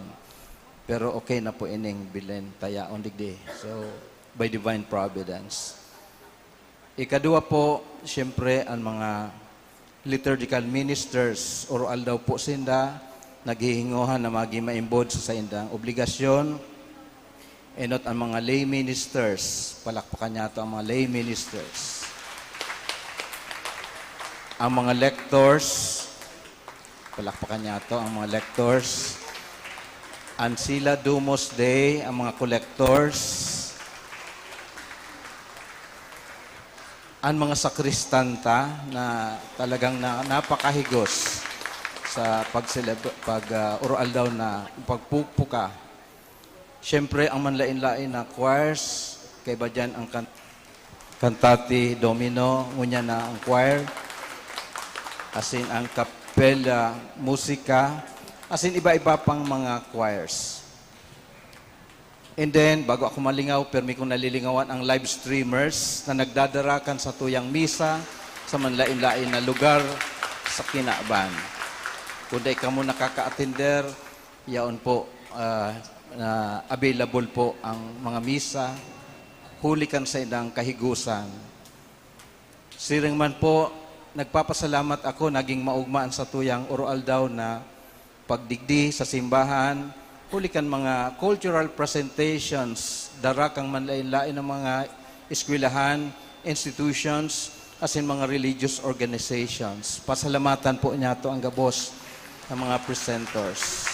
Pero okay na po ining Belen ta yaon digdi. So, by divine providence. Ikadua po, siyempre, ang mga liturgical ministers, oro-aldaw po sinda, naghihingohan na magin maimbod sa saindang obligasyon. Enot ang mga lay ministers, palakpakan niyato ang mga lay ministers. Ang mga lectors, palakpakan niyato ang mga lectors. Ang sila Domus Dei, ang mga collectors. Ang mga sakristan ta na talagang na, napakahigos sa pagseleb-, pag, ah, oro-aldaw na pagpupuka. Siyempre, ang manlain-lain na choirs, kaiba diyan ang kan-, Cantate Domino, ngunyan na ang choir, asin ang Capella Musica, asin iba-iba pang mga choirs. And then, bago ako malingaw, permi kong nalilingawan ang live streamers na nagdadara kan satuyang misa sa manlain-lain na lugar sa kinaban. Kung dai kamo nakaka-attender, yaon po, ah, na available po ang mga misa huli kan saindang kahigusan. Siring man po, nagpapasalamat ako, naging maogma an satuyang oro-aldaw na pagdigdi sa simbahan, huli kan mga cultural presentations, dara kan manlain-lain na mga eskwelahan, institutions, asin mga religious organizations. Pasalamatan po niyato ang gabos na mga presenters.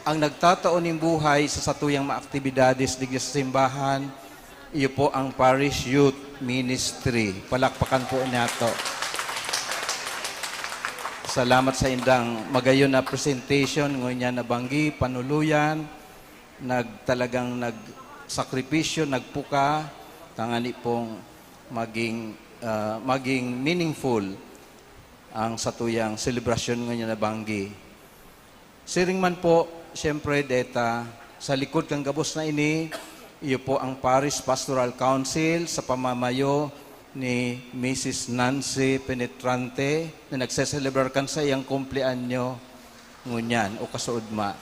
Ang nagtatao nin buhay sa satuyang mga aktibidades digdi sa simbahan, iyo po ang Parish Youth Ministry. Palakpakan po niyato. Salamat sa indang magayon na presentation, ngunyan na banggi, panuluyan, nag-, talagang nagsakripisyo, nagpuka, tangani pong maging, ah, maging meaningful ang satuyang selebrasyon ngunyan na banggi. Siring man po, siyempre, deta, sa likod kan gabos na ini, iyo po ang Parish Pastoral Council sa pamamayo ni Misis Nancy Penetrante na nagseselebrar kan saiyang kumpleanyo ngunyan o kasuodma.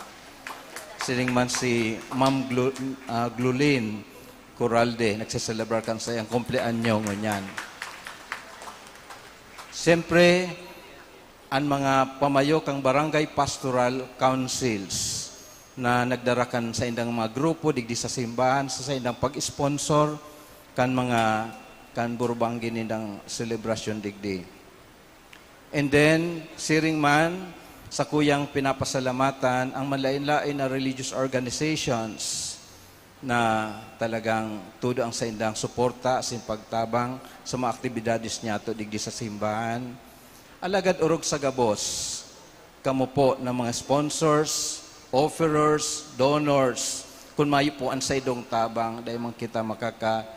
Siring man si Ma'am Glu-, ah, Glulin Coralde, nagseselebrar kan saiyang kumpleanyo ngunyan. Siyempre, an mga pamayo kan Barangay Pastoral Councils na nagdara kan saindang mga grupo digdi sa simbahan sa saindang pag-sponsor kan mga, kan burubanggi nindang selebrasyon digdi. And then, siring man, sakuyang pinapasalamatan ang manlain-lain na religious organizations na talagang todo ang saindang suporta asin pagtabang sa mga aktibidades niyato digdi sa simbahan. Alagad orog sa gabos, kamo po na mga sponsors, offerers, donors, kun mayo po an saindong tabang, dai man kita makakagibo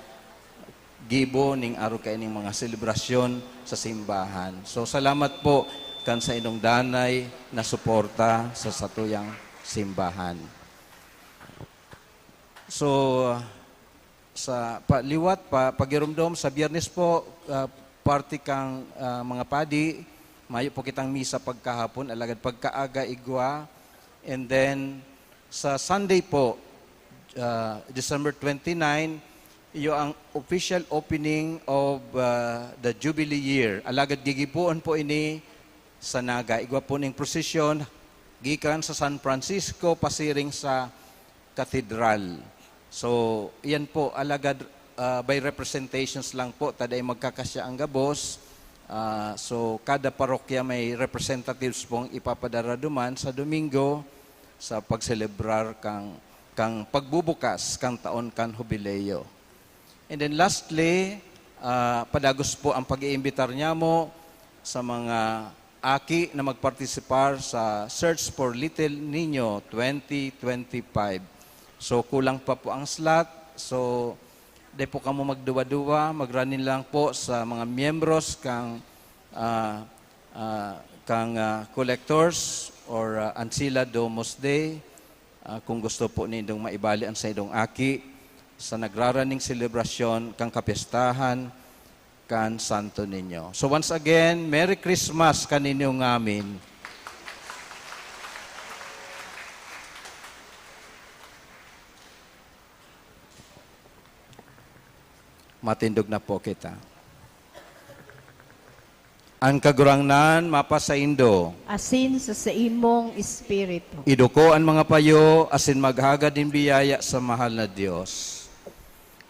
nin arog kaining mga selebrasyon sa simbahan. So, salamat po kan saindong danay na suporta sa satuyang simbahan. So, Sa pa, liwat pa, pagirumdom sa Biyernes po, ah, parte kang, ah, mga padi, mayo po kitang misa pagkahapon, alagad pagkaaga igwa. And then, sa Sunday po, ah, December twenty-nine, iyo ang official opening of, ah, the Jubilee year. Alagad gigiboon po ini sa Naga. Igwa po ning prosesyon gikan sa San Francisco pasiring sa Katedral. So, iyan po, alagad, ah, by representations lang po, ta dai magkakasya ang gabos. Ah, so, kada parokya may representatives pong ipapadara duman sa Domingo sa pagselebrar kang, kang pagbubukas kang taon kan Hubileo. And then lastly, ah, padagos po ang pag-iimbitar niamo sa mga aki na magpartisipar sa Search for Little Nino twenty twenty-five. So, kulang pa po ang slot. So, di po kamo magduwa-duwa. Magranin lang po sa mga miyembros kang, ah, ah, kang, ah, collectors or, ah, Ancila Domus Dei. Ah, kung gusto po nindong maibali ang saindong aki sa nagraraning selebrasyon kang kapyestahan kan Santo Niño. So once again, Merry Christmas kaninyo ngamin. Matindog na po kita. An Kagurangnan mapasaindo. Asin sa saimong espiritu. Iduko an mga payo asin maghagad nin biyaya sa mahal na Dios.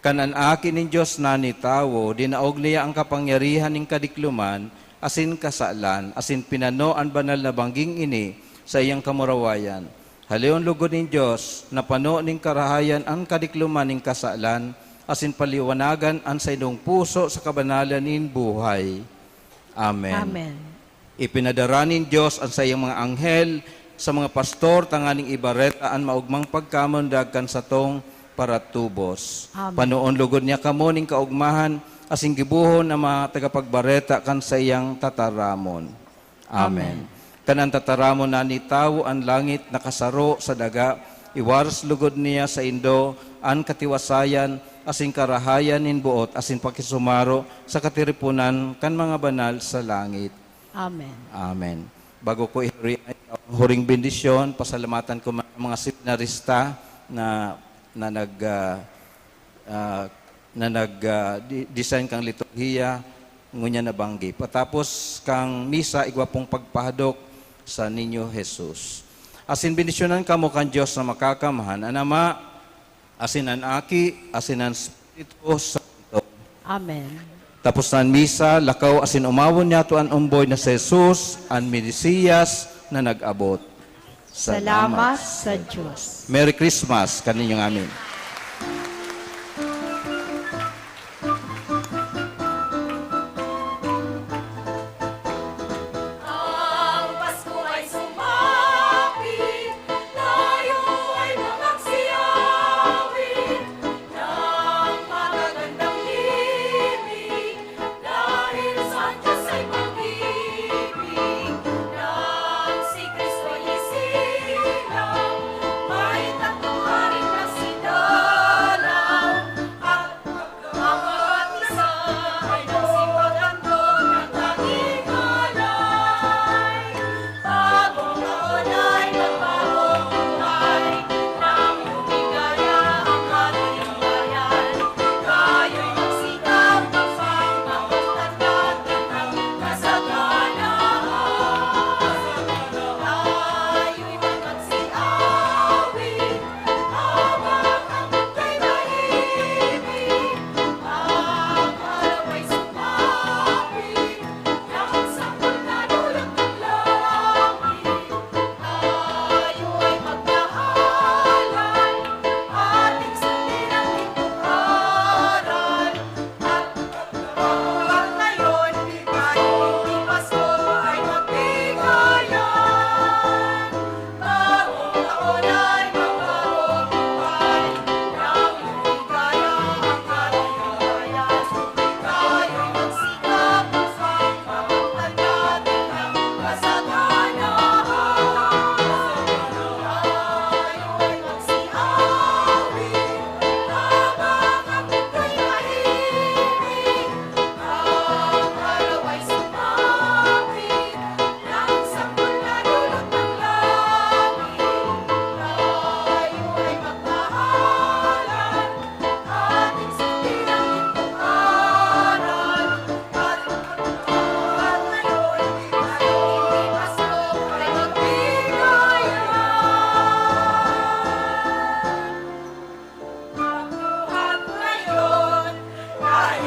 Kan an Aki nin Dios na nitawo, dinaog niya an kapangyarihan nin kadikloman asin kasalan, asin pinano an banal na bangging ini sa iyang kamurawayan. Haleon logod nin Dios, napano nin karahayan an kadikloman nin kasalan, asin paliwanagan an saindong puso sa kabanalan nin buhay. Amen. Amen. Ipinadara nin Dios an saiyang mga anghel sa mga pastor tanganing ibareta an maogmang pagkamundag kan satong paratubos. Amen. Panoon logod niya kamo nin kaogmahan asin gibohon an mga tagapagbareta kan saiyang tataramon. Amen. Amen. Kan an tataramon na nitawo an langit nakasaro sa daga, iwaros logod niya saindo an katiwasayan asin karahayan nin boot asin pakisumaro sa katiriponan kan mga banal sa langit. Amen. Amen. Bago ko ihuri ang huring bendisyon, pasalamatan ko man ang mga seminarista na, na nag, ah, ah, na nag, ah, di-, design kang liturhiya, ngunyan na banggi. Patapos kang misa, igwa pong pagpahadok sa Niño Jesus. Asin bendisyonan kamo kan Dios na Makakamhan, an Ama, asin an Aki, asin an Espiritu Santo. Amen. Tapos na an misa, lakaw asin omawon niyato an omboy na si Jesus, an Mesiyas na nag-abot. Salamat sa Dios. Merry Christmas kaninyo ngamin.